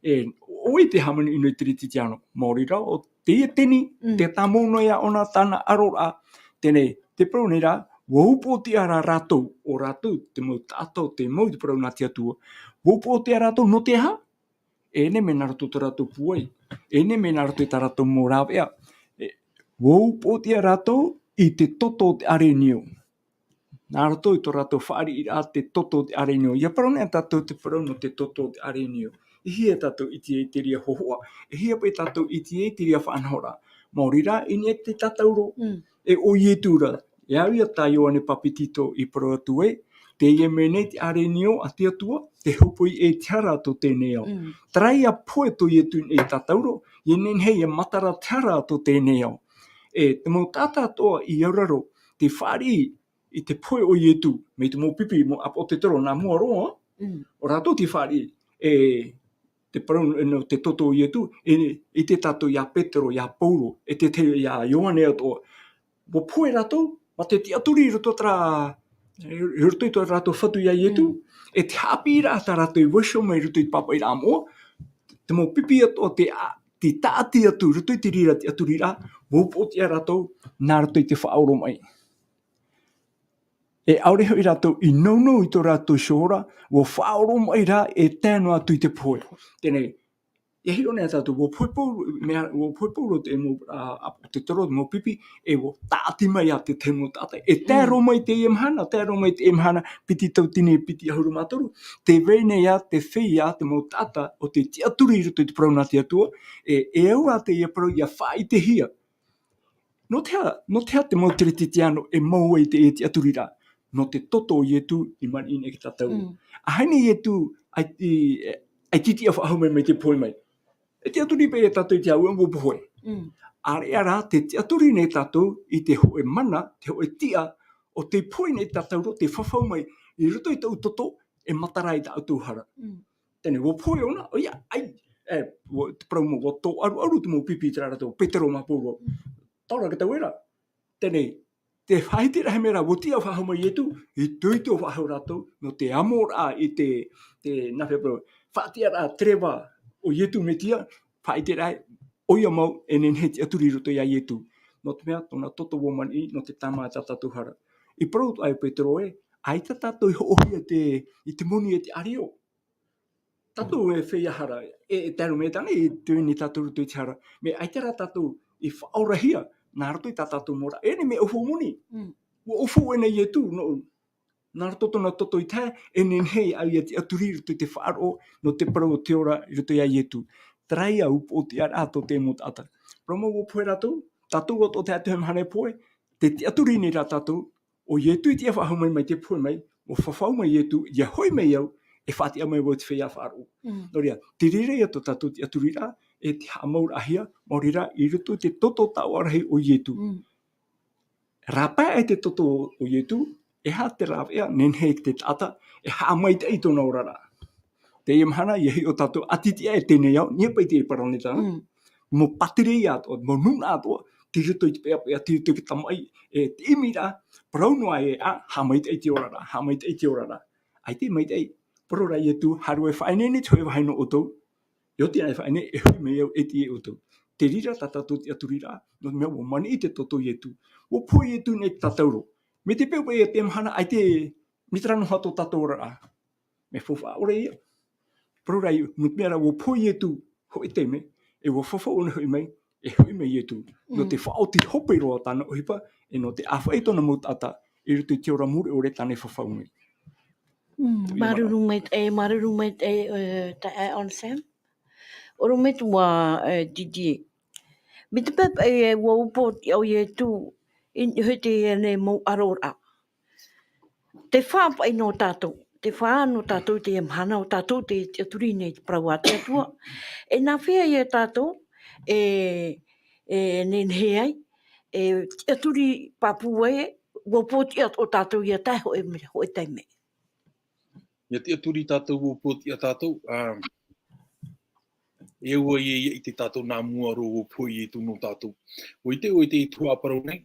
E, ʻo vai te hāmani ʻino i Teretitiano? Maori rā, ʻo teie teni, te tāmau noa ia ʻōna tāna aroraʻa, teie nei, te parau nei rā, ʻua upoʻotiʻa ra rātou, ʻo rātou, te mau taʻata o tē mau i te parau nā te Atua. ʻUa upoʻotiʻa rātou nō te aha? E nehenehe nā roto i tō rātou pūai. E nehenehe nā roto i tā rātou mau rāveʻa. E, ʻua upoʻotiʻa rātou i te toto o te ʻarenio. Nā roto i tō rātou fāriʻiraʻa te toto o te ʻarenio. ʻIa parau nei ā tātou te parau nō te toto o te ʻarenio. E hia tātou ʻite ai i te reira hōhoʻa, e hia paʻi tātou ʻite ai i te reira faʻanahoraʻa. Maori rā, i niʻa i te tātauro, e ʻo Ietu ra. E au ia tā Ioane Papetito i parau atu ai, teie mea nei te ʻarenio a te Atua, tē hōpoi i te hara tō teie nei ao. Terā ia pohe tō Ietu i niʻa i te tātauro, ʻia nehenehe ʻia matara te hara tō teie nei ao. E, te mau taʻata atoʻa i auraro, tē fāriʻi i te pohe o Ietu, mai te mau pipi, mau ʻāpōsetolo nā mua roa, ʻo rātou tē fāriʻi, e, te parau, e, nō te toto o Ietu, e, ʻite tātou ia Petero, ia Paulo, e te, te, ia Ioane atoʻa. ʻUa pohe rātou, mā te tiʻaturi i roto i terā, i roto i tō rātou fatu ia Ietu, e te haʻapiʻiraʻa tā rātou i vaiiho mai i roto i te pāpaʻiraʻa moʻa, te mau pipi atoʻa, tē, tē tāʻati atu i roto i te reira tiʻaturiraʻa, ʻua upoʻotiʻa rātou, nā roto i te faʻaoromaʻi. E ʻaore hoʻi rātou i nounou i tō rātou iho ra, ʻua faʻaoromaʻi rā e tae noa atu i te pohe. Teie nei, ʻia hiʻo nei tātou, ʻua pohe Paulo, mea, ʻua pohe Paulo te mau, ā, ʻāpōsetolo, te mau pipi, e ʻua tāʻati mai ā te tahi mau taʻata. E tae roa mai teie mahana, tae roa mai teie mahana, piti tauatini, piti ʻahuru mā toru, tē vai nei ā te feiā, te mau taʻata, ʻo tē tiʻaturi i roto i te parau nā te Atua, e, e au ā teie parau ʻia faʻaʻitehia. Nō te aha, nō te aha te mau Teretitiano e mau ai i te, i te tiʻaturiraʻa? Nō te toto o Ietu i maʻiri nei i te tātauro. ʻAhani Ietu, ʻaita, e, ʻaita i tiʻa faʻahou mai, mai te pohe mai. E tiʻaturi paʻi tātou i te hāuʻa ʻua pohe. ʻĀreʻa rā, tē tiʻaturi nei tātou i te hōʻē mana, te hōʻē tiʻa, ʻo tē pohe nei i te tātauro, tē fafau mai i roto i tōʻu toto, e matara i tā ʻoutou hara. Teie nei, ʻua pohe ʻōna, ʻoia, ʻaita, e, ʻua, te parau mau, ʻua tōʻaruʻaru te mau pipi i terā rātou, Petero mā Paulo. Taura ka tau era. Teie nei, te faʻahitiraʻa mea ra, ʻua tiʻa faʻahou mai Ietu, itoito faʻahou rātou, nō te amoraʻa i te, te, nā hea parau, faʻatiʻaraʻa tereva o Ietu Metia, faʻahitiraʻa, ʻoia mau e nehenehe e tiʻaturi i roto ia Ietu. Nō te mea, tōna toto ʻua maʻiri, nō te tāmā i tā tātou hara. I parau atoʻa e Petero ē, ʻaita tātou i hoʻohia te, i te moni e te ʻārio. Tātou e feiā hara, e, e tae roa mai tāna, e tei nei tātou i roto i te hara. Mea ʻaita rā tātou i faʻaorahia, nā roto i tā tātou mau ra. E nehenehe mea ʻaufau moni. ʻUa ʻaufau ʻōna ia Ietu, nō, nā roto tōna toto i tae, e nehenehe ʻia tiʻaturi i roto i te faʻaroʻo, nō te parau o te ora i roto ia Ietu. Terā ia upoʻotiʻaraʻa tō te mau taʻata. Parau mau ʻua pohe rātou, tātou atoʻa te, te mahana e pohe, tē tiʻaturi nei rā tātou, ʻo Ietu i tiʻa faʻahou mai, mai te pohe mai, ʻua fafau mai Ietu, ʻia hoʻi mai au, e faʻatiʻa mai vau i te feiā faʻaroʻo. Nō reira, te reira ia tō tātou tiʻaturiraʻa, e te haʻamauraʻahia, maori rā, i roto i te toto taoʻa rahi o Ietu. Rāpae aʻe te toto o Ietu, e aha te rāveʻa, nehenehe e te taʻata, e haʻamaitaʻi i tōna oraraʻa. Teie mahana, ʻia hiʻo tātou, ʻati tiʻa e teie nei ao, ʻia paʻi te parau nei tāna. Mau pātireia atoʻa, mau nūnaʻa atoʻa, tei roto i te peʻapeʻa, tei roto i te tamaʻi, e te ʻimiraʻa, parau noa ē, ā, haʻamaitaʻi i te oraraʻa, haʻamaitaʻi i te oraraʻa. ʻAita e maitaʻi, parau ra Ietu, haere e faʻaineine i te hōʻē vāhi nō ʻoutou, ʻia oti anaʻe e faʻaineine, e hoʻi mai au, e tiʻa iā ʻoutou. Te reira tā tātou tiʻaturiraʻa, nō te mea ʻua maʻiri te toto o Ietu. ʻUa pohe Ietu nei i te tātauro. Mai te peu paʻi i teie mahana, ʻaita e, mai terā noa atu tō tātou oraraʻa. E faufaʻa ʻore ia. Parau ra ʻoia, nō te mea rā ʻua pohe Ietu hōʻē taime, e ʻua fafau ʻōna hoʻi mai, e hoʻi mai Ietu. Nō te faʻaoti hope roa tāna ʻohipa, e nō te ʻāfaʻi tōna mau taʻata, i roto i te ora mure ʻore tāna e fafau mai. Mm, māuruuru maitaʻi, māuruuru maitaʻi, e, taeaʻe Onsen. ʻOrometua, e, Didier. Mai te peu paʻi ē ʻua upoʻotiʻa ʻo Ietu, i niʻa i teie nei mau ʻaroraʻa. Te fā paʻi nō tātou, te fā nō tātou teie mahana ʻo tātou tē tiʻaturi nei te parau a te Atua. E nā hea ia tātou, e, e nehenehe ai, e tiʻaturi pāpū ai, ʻua upoʻotiʻa ʻo tātou ia tae hōʻē, hōʻē taime. ʻIa tiʻaturi tātou, ʻua upoʻotiʻa tātou, ā, e ʻua ʻia, ʻia ʻite tātou nā mua roa ʻua pohe Ietu nō tātou. ʻUa ʻite ʻoe i te tuhaʻa parau nei,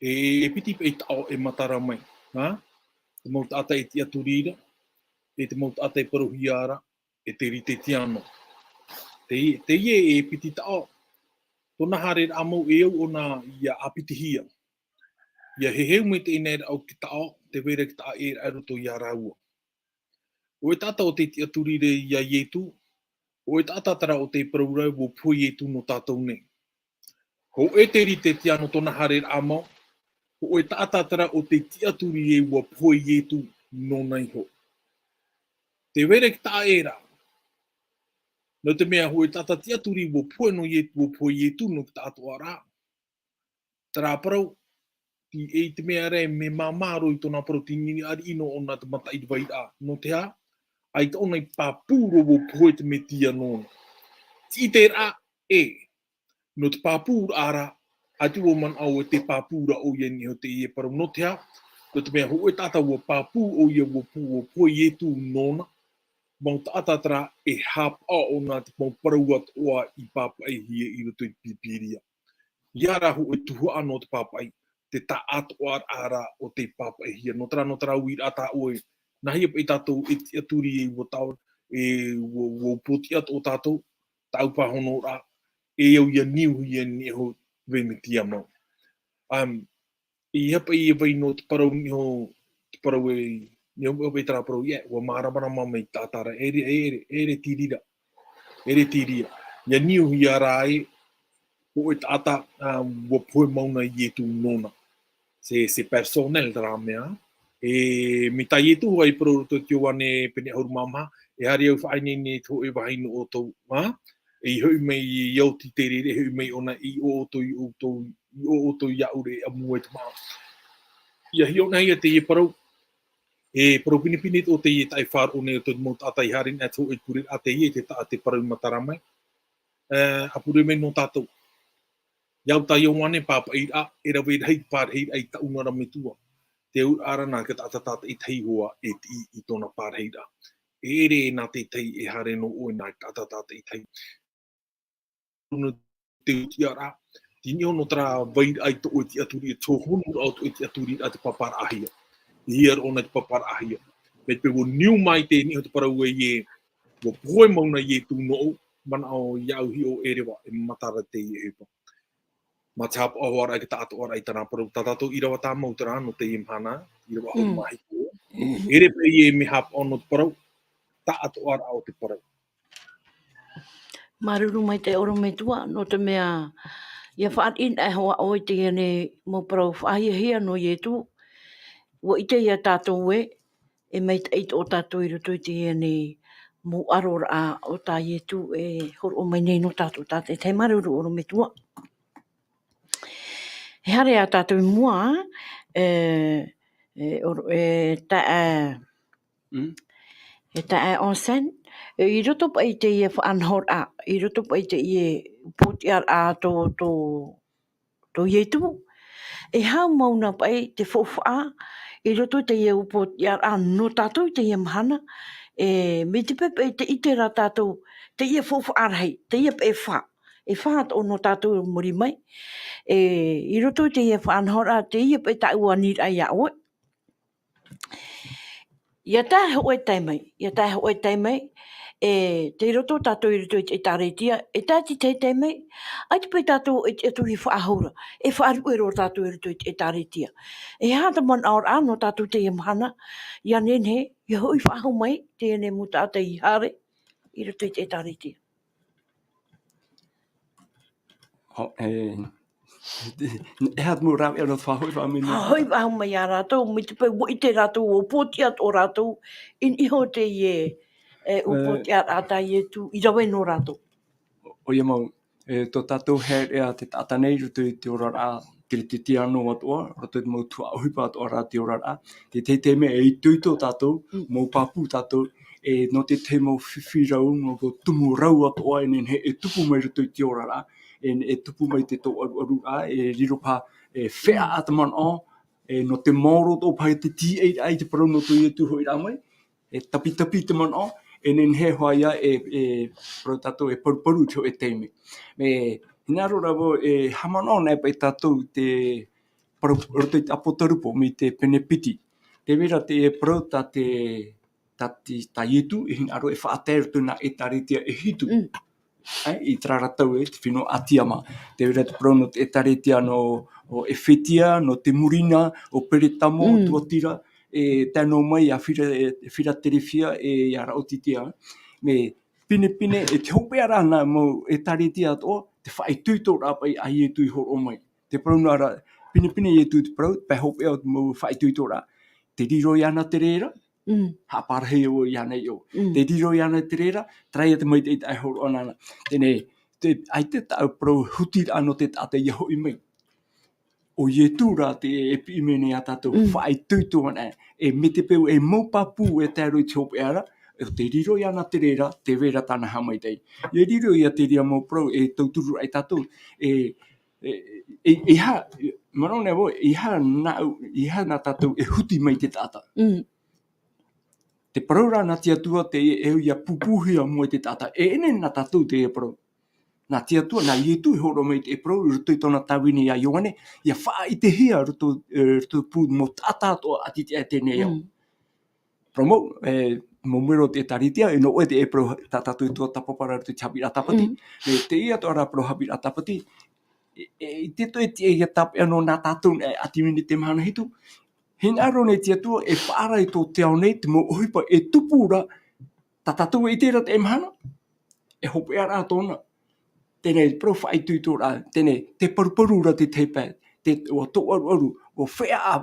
e, e piti paʻi taʻo e matara mai, ā? Te mau taʻata e tiʻaturi ra, e te mau taʻata e parauhia ra, e te Rite Tiano. Te, teie e piti taʻo, tōna haereraʻa mau e au ʻōna ʻia ʻāpitihia. ʻIa heheu mai teie nei ra ʻo te taʻo, tē vai ra te taʻa ʻē ra i roto ia rāua. ʻO te taʻata ʻo tē tiʻaturi ra ia Ietu, ʻo te taʻata terā ʻo tē parau ra ʻua pohe Ietu nō tātou nei. Hōʻē te Rite Tiano tōna haereraʻa mau, ʻo te taʻata terā ʻo tē tiʻaturi ra ʻua pohe Ietu nōna iho. Tē vai ra te taʻa ʻē ra. Nō te mea hōʻē taʻata tiʻaturi ʻua pohe nō Ie-, ʻua pohe Ietu nō te taʻatoʻaraʻa. Terā parau, i, i te mea ra e mea māmā roa i tōna parau, te nini ariʻi nō ʻōna te mataʻi vairaʻa. Nō te aha? ʻAita ʻōna i pāpū roa ʻua pohe te Metia nōna. Te ʻiteraʻa, ʻē. Nō te pāpūraʻa ra, ʻaita ʻua manaʻo ʻoe tē pāpū ra ʻoia i niʻa i teie parau. Nō te aha? Nō te mea hōʻē taʻata ʻua pāpū ʻoia ʻua po-, ʻua pohe Ietu nōna, mau taʻata terā e haʻapaʻo ʻōna te mau parau atoʻa i pāpaʻihia i roto i te Pīpīria. ʻIa rā hōʻē tuhaʻa nō te pāpaʻi, te taʻatoʻaraʻa ra ʻo tei pāpaʻihia. Nō terā, nō terā uiraʻa tā ʻoe, nā hea paʻi tātou e tiʻaturi e ʻua tau, e ʻua, ʻua upoʻotiʻa atoʻa tātou, tāʻu pāhonoraʻa, e au ʻia niuhia i niʻa iho i te Metia mau. Um, ʻeiaha paʻi e vai noa te parau i niʻa iho, te parau e, i niʻa iho paʻi terā parau ē, ʻua māramarama mai te taʻata ra, ʻeʻere, ʻeʻere, ʻeʻere tīrira, ʻeʻere tīrira. ʻIa niuhia rā ē, hōʻē taʻata, um, ʻua pohe mau na Ietu nōna. C'est, c'est personnel terā mea. E, mai tā Ietu hoʻi i parau i roto i te Ioane pene ʻahuru mā maha, e haere au faʻaineine i te hōʻē vāhi nō ʻoutou, ā? E i hoʻi mai i ʻō te reira, e hoʻi mai ʻōna i ʻō ʻoutou, i ʻō ʻoutou, i ʻō ʻoutou iāʻu ra e ʻamu ai te māʻa. ʻIa hiʻo na ia teie parau, e parau pinepine atoʻa teie tā ʻoe e faʻaroʻo nei i roto i te mau taʻata i haere nei, te hōʻē pureraʻa teie, te taʻa tē parau matara mai. E, ʻa pure mai nō tātou. Iāʻu tā Ioane pāpaʻiraʻa, e rave rahi te pārahiraʻa i taʻu na ra metua. Te auraʻa ra nā te taʻata tātaʻitahi hoʻi e tiʻi i tōna pārahiraʻa. E ʻere nā te tahi e haere noa ʻoe nā te taʻata tātaʻitahi. Nō te tiʻaraʻa, te niʻa iho nō terā vairaʻa i tō ʻoe tiʻaturi, e tō hōʻē raʻa o tō ʻoe tiʻaturiraʻa te paparaʻahia. E hia roa ʻōna te paparaʻahia. Mai te peu ʻua niu mai teie nei te parau ē, ʻua pohe mau na Ietu nōʻu, manaʻo iāʻu hiʻo e reva, e matara teie ʻohipa. Mā te haʻapaʻoraʻa i te taʻatoʻaraʻa i tāna parau, tā tātou ʻīrava tāmau terā nō teie mahana, ʻīrava ʻahuru mā hitu. Mm. ʻEʻere paʻi e mea haʻapaʻo nō te parau, taʻatoʻaraʻa o te parau. Māuruuru maitaʻi ʻorometua, nō te mea, ʻia fāriʻi anaʻe hoʻi ʻoe i teie nei mau parau faʻahiahia nō Ietu, ʻua ʻite ia tātou ē, e maitaʻi atoʻa tātou i roto i teie nei mau ʻaroraʻa o tā Ietu e hōroʻa mai nei nō tātou tātaʻitahi. Māuruuru ʻorometua. E haere ā tātou i mua, e, e, ʻoro-, e, tā, e, Mm. e tā, e, Onsen, e, i roto paʻi i teie faʻanahoraʻa, i roto paʻi i teie upoʻotiʻaraʻa tō, tō, tō Ietu, e hau mau na paʻi te faufaʻa, i roto i teie upoʻotiʻaraʻa nō tātou i teie mahana, e, mai te peu paʻi tē ʻite ra tātou, teie faufaʻa rahi, teie paʻi e fā, e fā atoʻa nō tātou i muri mai, e, i roto i teie faʻanahoraʻa, teie paʻi tāʻu aniraʻa iā ʻoe. ʻIa tae hōʻē taime, ʻia tae hōʻē taime, E, tei roto tātou i roto i te ʻĒtārētia, e tae te tahi taime, ʻaita paʻi tātou e tiʻa atu i faʻahou ra, e faʻaruʻe roa tātou i roto i te ʻĒtārētia. E aha te manaʻo ra nō tātou teie mahana, ʻia nehenehe, ʻia hoʻi faʻahou mai, teie nei mau taʻata i haere, i roto i te ʻĒtārētia. Ho-, e, e aha te mau rāveʻa nō te faʻahoʻi faʻahou mai nei? Faʻahoʻi faʻahou mai ia rātou, mai te peu ʻua ʻite rātou, ʻua upoʻotiʻa atoʻa rātou, i niʻa iho i teie, e, ʻua E. upoʻotiʻaraʻa tā Ietu, i rave nō rātou. ʻO-, ʻoia mau, e, tō tātou haereʻa te taʻata nei, i roto i te oraraʻa Kerisetiano atoʻa, i roto i te mau tuhaʻa ʻohipa atoʻa ra te oraraʻa, te tahi taime e itoito tātou, Mm. mau pāpū tātou, e, nō te tahi mau fifi rau, nō te tumu rau atoʻa, e nehenehe e tupu mai i roto i te oraraʻa, e, e tupu mai te tōʻaruʻaruraʻa, e riro paha, e, feʻaʻa te manaʻo, e, nō te maoro atoʻa paha te tīaʻiraʻa i te parau nō tō Ietu hoʻiraʻa mai, e tapitapi te manaʻo, e nehenehe hoʻi ia e, e, parau tātou e paruparu i te hōʻē taime. E, hinaʻaro ra vau, e, haʻamanaʻo anaʻe paʻi tātou te parau, roto i te ʻApotarupo, mai te pene piti. Tē vai ra te parau tā te, tā te, tā Ietu, e hinaʻaro e faʻatae roto i nā ʻĒtārētia e hitu. Mm. Ai, i terā ra tau e, te fenua ʻĀtiama. Tē vai ra te parau nō te ʻĒtārētia nō, ʻo Efetia, nō Simurina, ʻo Peretamo, Mm. Tuatira, e tae noa mai ia Fira-, e, Firaterefia, e ia Raʻotitia. Mea pinepine, e te hopeʻa ra nā mau ʻĒtārētia atoʻa, te faʻaitoitoraʻa paʻi a Ietu i hōroʻa mai. Te parau noa ra, pinepine Ietu te parau, pae hopeʻa o te mau faʻaitoitoraʻa. Te riro iāna te reira, Mm. haʻaparahi vau iāna i ʻō. Mm. Te riro iāna te reira, terā ia te maitaʻi e hōroʻa ana. Teie nei, te, ʻaita tāʻu parau hutiraʻa nō te taʻata ʻia hoʻi mai. ʻO Ietu rā te e piʻi mai nei ia tātou Mm. faʻaitoito anaʻe. E mai te peu e mau pāpū e tae roa i te hopeʻa ra, e te riro iāna te reira, tē vai ra tāna haʻamaitaʻi. ʻIa riro ia te reira mau parau, e tauturu ai tātou, e, e, e, e aha, manaʻo nei vau, e aha nā, e aha nā tātou e huti mai te taʻata. Mm. Te parau ra nā te Atua te e, e ʻia pūpūhia mai te taʻata. E ʻere nā tātou te parau. Nā te Atua, nā Ietu e hōroʻa mai te parau, i roto i tōna tāvini ia Ioane, ʻia faʻaʻitehia roto, e, roto pū mau taʻata atoʻa a te, e teie nei ao. Mm. Parau mau, e, mau mero te ʻĒtārētia, e nō ʻoe te e parau tā tātou e tuatāpapa ra roto i te haʻapiʻiraʻa tāpati. Mm. E, teie atoʻa ra parau haʻapiʻiraʻa tāpati, e, e, i te toe tiʻa ia tāpeʻa nō nā tātou, e, ʻāti mai nei te mahana hitu. Hinaʻaro nei te Atua, e faʻaara i tō te ao nei, te mau ʻohipa e tupu ra, tā tātou e ʻite ra te mahana, e hopeʻa ra tōna. Teie nei, parau faʻaitoitoraʻa, teie nei, te paruparu ra te tahi pae, te, ʻua tōʻaruʻaru, ʻua feʻaʻa,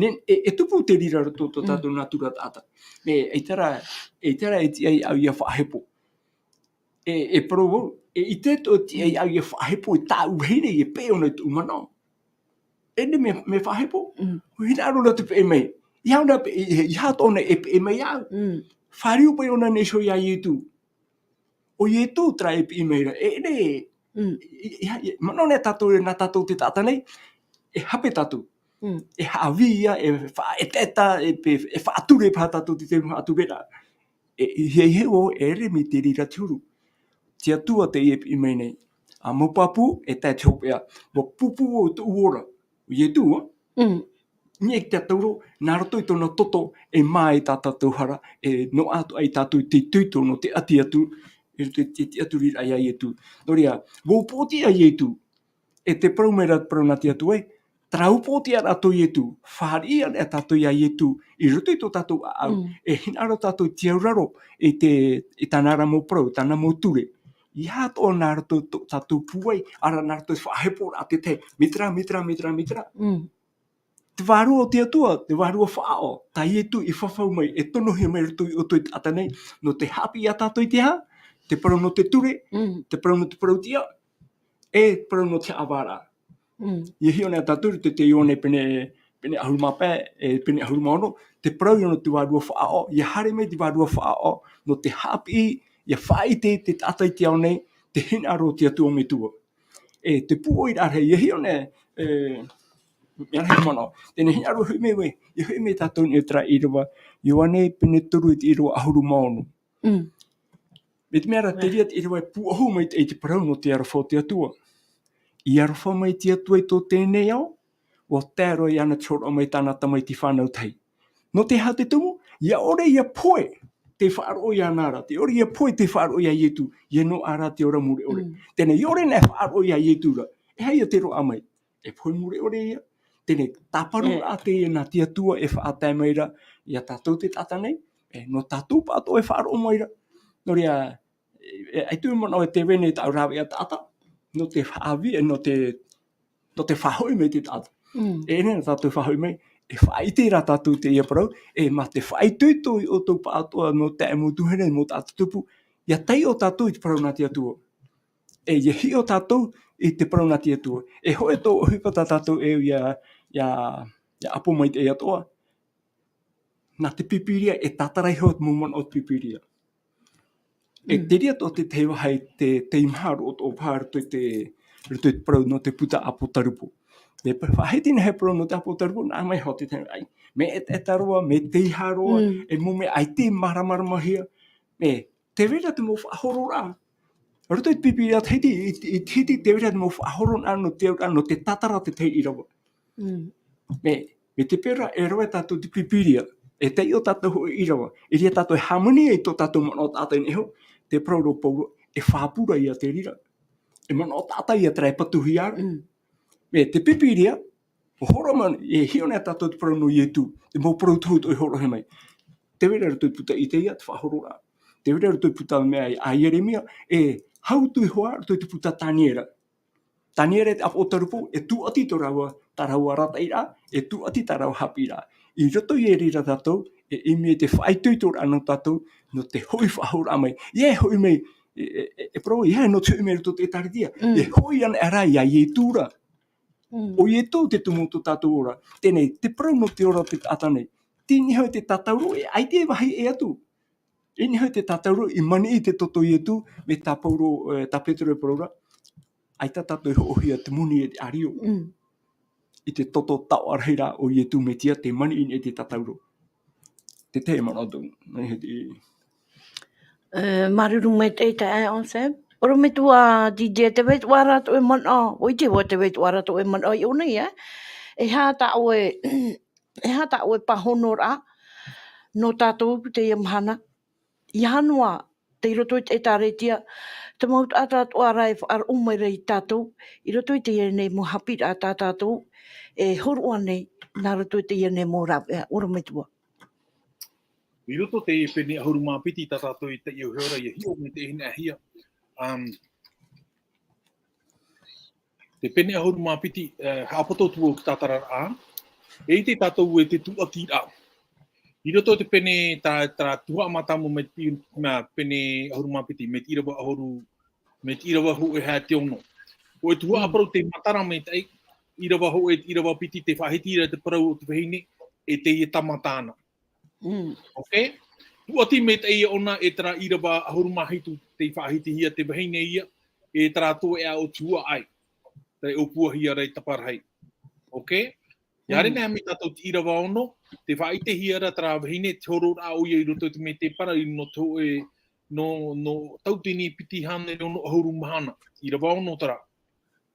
ne, e, e tupu te reira roto tō Mm. tātou nātura taʻata. E, ʻaita rā, ʻaita rā e tiʻa iāʻu ʻia faʻahepo. E, e parau vau, e ʻite atoʻa tiʻa iāʻu ʻia faʻahepo e tāʻu vahine, e peʻe ʻōna i tōʻu manaʻo. E nehenehe mea, mea faʻahepo. Mm. Hinaʻaro ra te peʻe mai. ʻEiaha ʻōna pe-, e, e, ʻeiaha atoʻa ʻōna e peʻe mai iāʻu. Mm. Fāriu paʻi ʻōna nei iho ia Ietu. ʻO Ietu terā e piʻi mai ra, e, e, Mm. e, e, e, manaʻo nei tātou, nā tātou te taʻata nei, e hape tātou. Mm. E haʻavī ia, e faʻaetaeta, e pe-, e faʻature paha tātou te tahi mau haʻatureraʻa. E, e, e, e, ʻo, e ʻere mai te reira te huru. Te Atua teie e piʻi mai nei. ʻA mau pāpū, e tae te hopeʻa. ʻUa pūpū ʻo tōʻu ora. ʻO Ietu, ā? Mm. Niʻa i te tauro, nā roto i tōna toto, e mā i tā tātou hara, e noaʻa atoʻa ia tātou i te itoito nō te ʻati atu, i roto i te, te tiʻaturiraʻa ia Ietu. Nō reira, ʻua upoʻotiʻa Ietu, e te parau mai ra te parau nā te Atua ē, terā upoʻotiʻaraʻa tō Ietu, fāriʻi anaʻe tātou ia Ietu, i roto i tō tātou ʻāʻau, Mm. e hinaʻaro tātou i te auraro, i te, i tāna ra mau parau, tāna mau ture. ʻEiaha atoʻa nā roto tō tātou pūai, ʻaore rā nā roto i te faʻaheporaʻa te tahi, mai terā, mai terā, mai terā, mai terā. Mm. Te Vārua o te Atua, te Vārua Faʻaʻo, tā Ietu i fafau mai, e tonohia mai roto i ʻō i te taʻata nei, nō te haʻapiʻi ia tātou i te aha, te parau nō te ture, Mm. te parau nō te parau tiʻa, e te parau nō te haʻavāraʻa. Mm. ʻIa hiʻo nei tātou i te, te Ioane pene, pene ʻahuru mā pae, e pene ʻahuru mā ono, te parau ia nō te Vārua Faʻaʻo, ʻia haere mai te Vārua Faʻaʻo, nō te haʻapiʻi, ʻia faʻaʻite te taʻata i te ao nei, te hinaʻaro o te Atua Metua. E, te pūʻoiraʻa rahi, ʻia hiʻo nei, e, mea rahi manaʻo. Teie nei hinaʻaro hoʻi mai vau, ʻia hoʻi mai tātou i terā ʻīrava, Ioane pene toru i te ʻīrava ʻahuru mā ono. Mm. Mai te mea ra, te reira te ʻīrava e pūʻohu mai te, i te parau nō te aroha o te Atua. I aroha mai te Atua i tō teie nei ao, ʻua tae roa iāna te hōroʻa mai tāna Tamaiti fānau tahi. Nō te aha te tumu, ʻia ʻore ʻia pohe. te faʻaroʻo iāna ra, te ʻore ia pohe te faʻaroʻo iā Ietu, ʻia noaʻa ra te ora mure ʻore. Mm. Teie nei, ʻia ʻore na e faʻaroʻo iā Ietu ra, e aha ia te roaʻa mai? E pohe mure ʻore ia. Teie nei, tāparu Mm. rā teie nā te Atua e faʻatae mai ra, iā tātou te taʻata nei, e, nō tātou pāʻatoʻa e faʻaroʻo mai ra. Nō reira, e, e, ʻaita e manaʻo e te vahine tāʻu rāveʻa taʻata, nō te faʻaʻāvī, e, nō te, nō te faʻahoʻi mai te taʻata. Mm. E, nā tātou faʻahoʻi mai, e faʻaʻite rā tātou teie parau, e, mā te faʻaitoito ia ʻoutou pāʻatoʻa, nō te mau tuahine, mau taʻata tupu, ʻia taiʻo tātou i te parau nā te Atua. E, ʻia hiʻo tātou i te parau nā te Atua. E hōʻē atoʻa ʻohipa tā tātou e, ʻia, ʻia, ʻia ʻapo mai te atoʻa. Nā te Pīpīria, e tātara iho te mau manaʻo o te Pīpīria. E Mm. te reira atoʻa te tahi vāhi te, te teimaha roa atoʻa paha roto i te, roto i te parau nō te puta ʻApotarupo. E pa-, faʻahiti nei e parau nō te ʻApotarupo, nā mai hoʻi te tahi, ʻaita, mea ʻetaʻeta roa, mea teiaha roa, Mm. e mau mea ʻaita e māramaramahia. E, tē vai ra te mau faʻahororaʻa. Roto i te Pīpīria Tahiti, i, i, i Tahiti, tē vai ra te mau faʻahororaʻa nō te auraʻa, nō te tātara te tahi ʻīrava. Mm. Mea, mai te peu ra, e rave tātou i te Pīpīria, e taiʻo tātou hōʻē ʻīrava, i reira tātou e hāmani ai tō tātou manaʻo taʻata i niʻa iho, tē parau ra Pauro, e fāpura ia te reira. E manaʻo taʻata ia terā e patuhia ra. Mm. Mea, te Pīpīria, ʻua hōroʻa mai, e hiʻo nei tātou te parau nō Ietu, te mau parau tohu atoʻa e hōroʻahia mai. Tē vai ra roto i te puta Isaia, te faʻahororaʻa. Tē vai ra roto i te puta mea a Ieremia, e hau atu iho ā roto i te puta Taniera. Taniera e te ʻApotarupo, e tūʻati tō rāua, tā rāua arataʻiraʻa, e tūʻati tā rāua haʻapiʻiraʻa. I roto i reira tātou, e ʻimi i te faʻaitoitoraʻa nō tātou, nō te hoʻi faʻahou mai. ʻIa hoʻi mai, e, e, e, e parau, ʻia nō te hoʻi mai roto i te ʻĒtārētia. Mm. E hoʻi anaʻe ra iā Ietu ra. Mm. ʻO Ietu te tumu o tō tātou ora. Teie nei, te parau nō te ora o te taʻata nei. Tei niʻa iho i te tātauro, e ʻaita e vāhi ʻē atu. E niʻa iho i te tātauro, i maniʻi i te toto o Ietu, mai tā Pauro, e, tā Petero e parau ra. ʻAita tātou e hoʻohia te moni e te ʻārio. Mm. I te toto taoʻa rahi ra o Ietu Metia, tē maniʻi nei i te tātauro. Te tahi manaʻo atu, nā hea te E, māuruuru maitaʻi taeaʻe Sam. ʻOrometua Didier, tē vai atoʻa ra tō ʻoe manaʻo, ʻua ʻite vau tē vai atoʻa ra tō ʻoe manaʻo i ʻō nei, ē? E aha tā ʻoe, e aha tā ʻoe pāhonoraʻa nō tātou i teie mahana? ʻIa aha noa, tei roto i te ʻĒtārētia, te mau taʻata atoʻa ra e faʻaroʻo mai ra iā tātou, i roto i teie nei mau haʻapiʻiraʻa tā tātou e hōroʻa nei, nā roto i teie nei mau rāveʻa, ʻorometua. I roto i te pene ʻahuru mā piti tā tātou i taiʻo iho ra, ʻia hiʻo mai te hinaʻaro. Um, te pene ʻahuru mā piti, eh, haʻapoto atu vau i te tātararaʻa, e ʻite tātou e te tūʻatiraʻa. I roto i te pene tā, tā tuhaʻa mātāmua mai te pi-, mā pene ʻahuru mā piti, mai te ʻīrava ʻahuru, mai te ʻīrava hōʻē e te ono. ʻO te tuhaʻa Mm. parau tē matara maitaʻi, ʻīrava hōʻē, ʻīrava piti, tē faʻahiti ra te parau o te vahine, e teie tama tāna. Mm. Ok? Tūʻati maitaʻi ʻōna e terā ʻīrava ʻahuru mā hitu tei faʻahitihia te vahine ia, e terā toeʻa o te huaʻai. Tei ʻōpuahia ra i te taparahi. Ok? ʻIa haere Mm. nei mai tātou i te ʻīrava ono, tē faʻaʻitehia ra terā vahine, te hororaʻa ʻoia i roto i te mētēpara, i nō te hōʻē, nō, nō tauatini piti hānere ono ʻahuru mahana. ʻĪrava ono terā.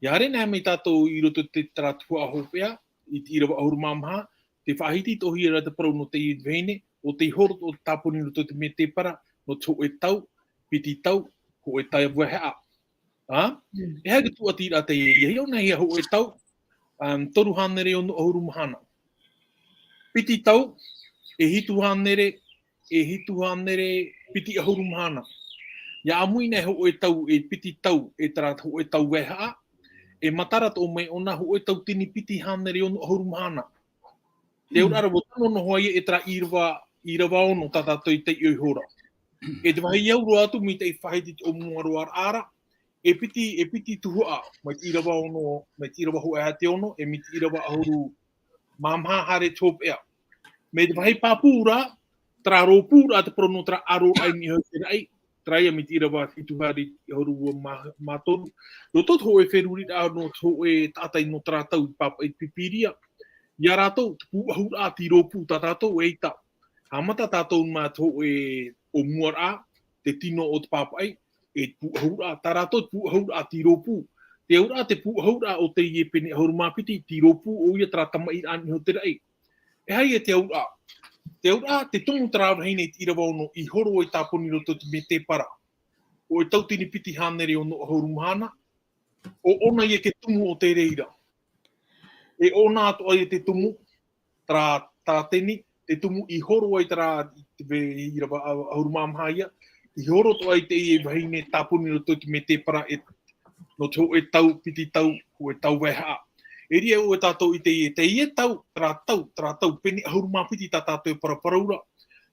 ʻIa haere nei mai tātou i roto i te, terā tuhaʻa hopeʻa, i te ʻīrava ʻahuru mā maha, tē faʻahiti atoʻahia ra te parau nō teie vahine, ʻo tei horo atoʻa te tāpuni i roto i te mētēpara, nō te hōʻē tau, piti tau, hōʻē tau vaehaʻa. Ā? Mm. E aha te tūʻatiraʻa teie, ʻia hiʻo na hia hōʻē tau, um, toru hānere ono ʻahuru mahana. Piti tau, e hitu hānere, e hitu hānere piti ʻahuru mahana. ʻIa ʻāmui nei hōʻē tau, e piti tau, e terā hōʻē tau vaehaʻa, e matara atoʻa mai ʻōna hōʻē tauatini piti hānere ono ʻahuru mahana. Te auraʻa ra, ʻua tono noa ia e terā ʻīrava, ʻīrava ono tā tātou i taiʻo iho ra. E te vāhi au roa atu, mai te faʻahiti i te ʻōmuaraʻa ra, e piti, e piti tuhaʻa, mai te ʻīrava ono, mai te ʻīrava hōʻē e te ono, e mai te ʻīrava ʻahuru mā maha haere i te hopeʻa. Mai te vāhi pāpū ra, terā rōpū ra, te parau nō terā ʻaroraʻa i niʻa i te raʻi, terā ia mai te ʻīrava hitu haere i te ʻahuru ua mā, mā toru. Roto i te hōʻē feruriraʻa nō te hōʻē taʻata nō terā tau i pāpaʻi i te Pīpīria. Ia rātou, te pūʻohuraʻa tei rōpū tā tātou eʻita. Haʻamata tātou mā te hōʻē ʻōmuaraʻa, te tino o te pāpaʻi, e te pūʻohuraʻa, tā rātou te pūʻohuraʻa tei rōpū. Te auraʻa te pūʻohuraʻa o teie pene ʻahuru mā piti, tei rōpū ʻoia terā tamaʻiraʻa i niʻa i te raʻi. E aha ia te auraʻa? Te auraʻa, te tumu terā vahine i te ʻīrava ono i horo ai tāpuni i roto i te mētēpara. ʻO e tauatini piti hānere ono ʻahuru mahana, ʻo ʻōna ia te tumu o te reira. E ʻōna atoʻa ia te tumu, terā, terā teni, te tumu i horo ai terā, i te ve-, ʻīrava ʻa-, ʻahuru mā maha ia, i horo atoʻa ai teie vahine tāpuni i roto i te mētēpara e, nō te hōʻē tau, piti tau, hōʻē tau vaehaʻa. E riro ʻoe tātou i teie, teie tau, terā tau, terā tau, pene ʻahuru mā piti tā tātou e paraparau ra.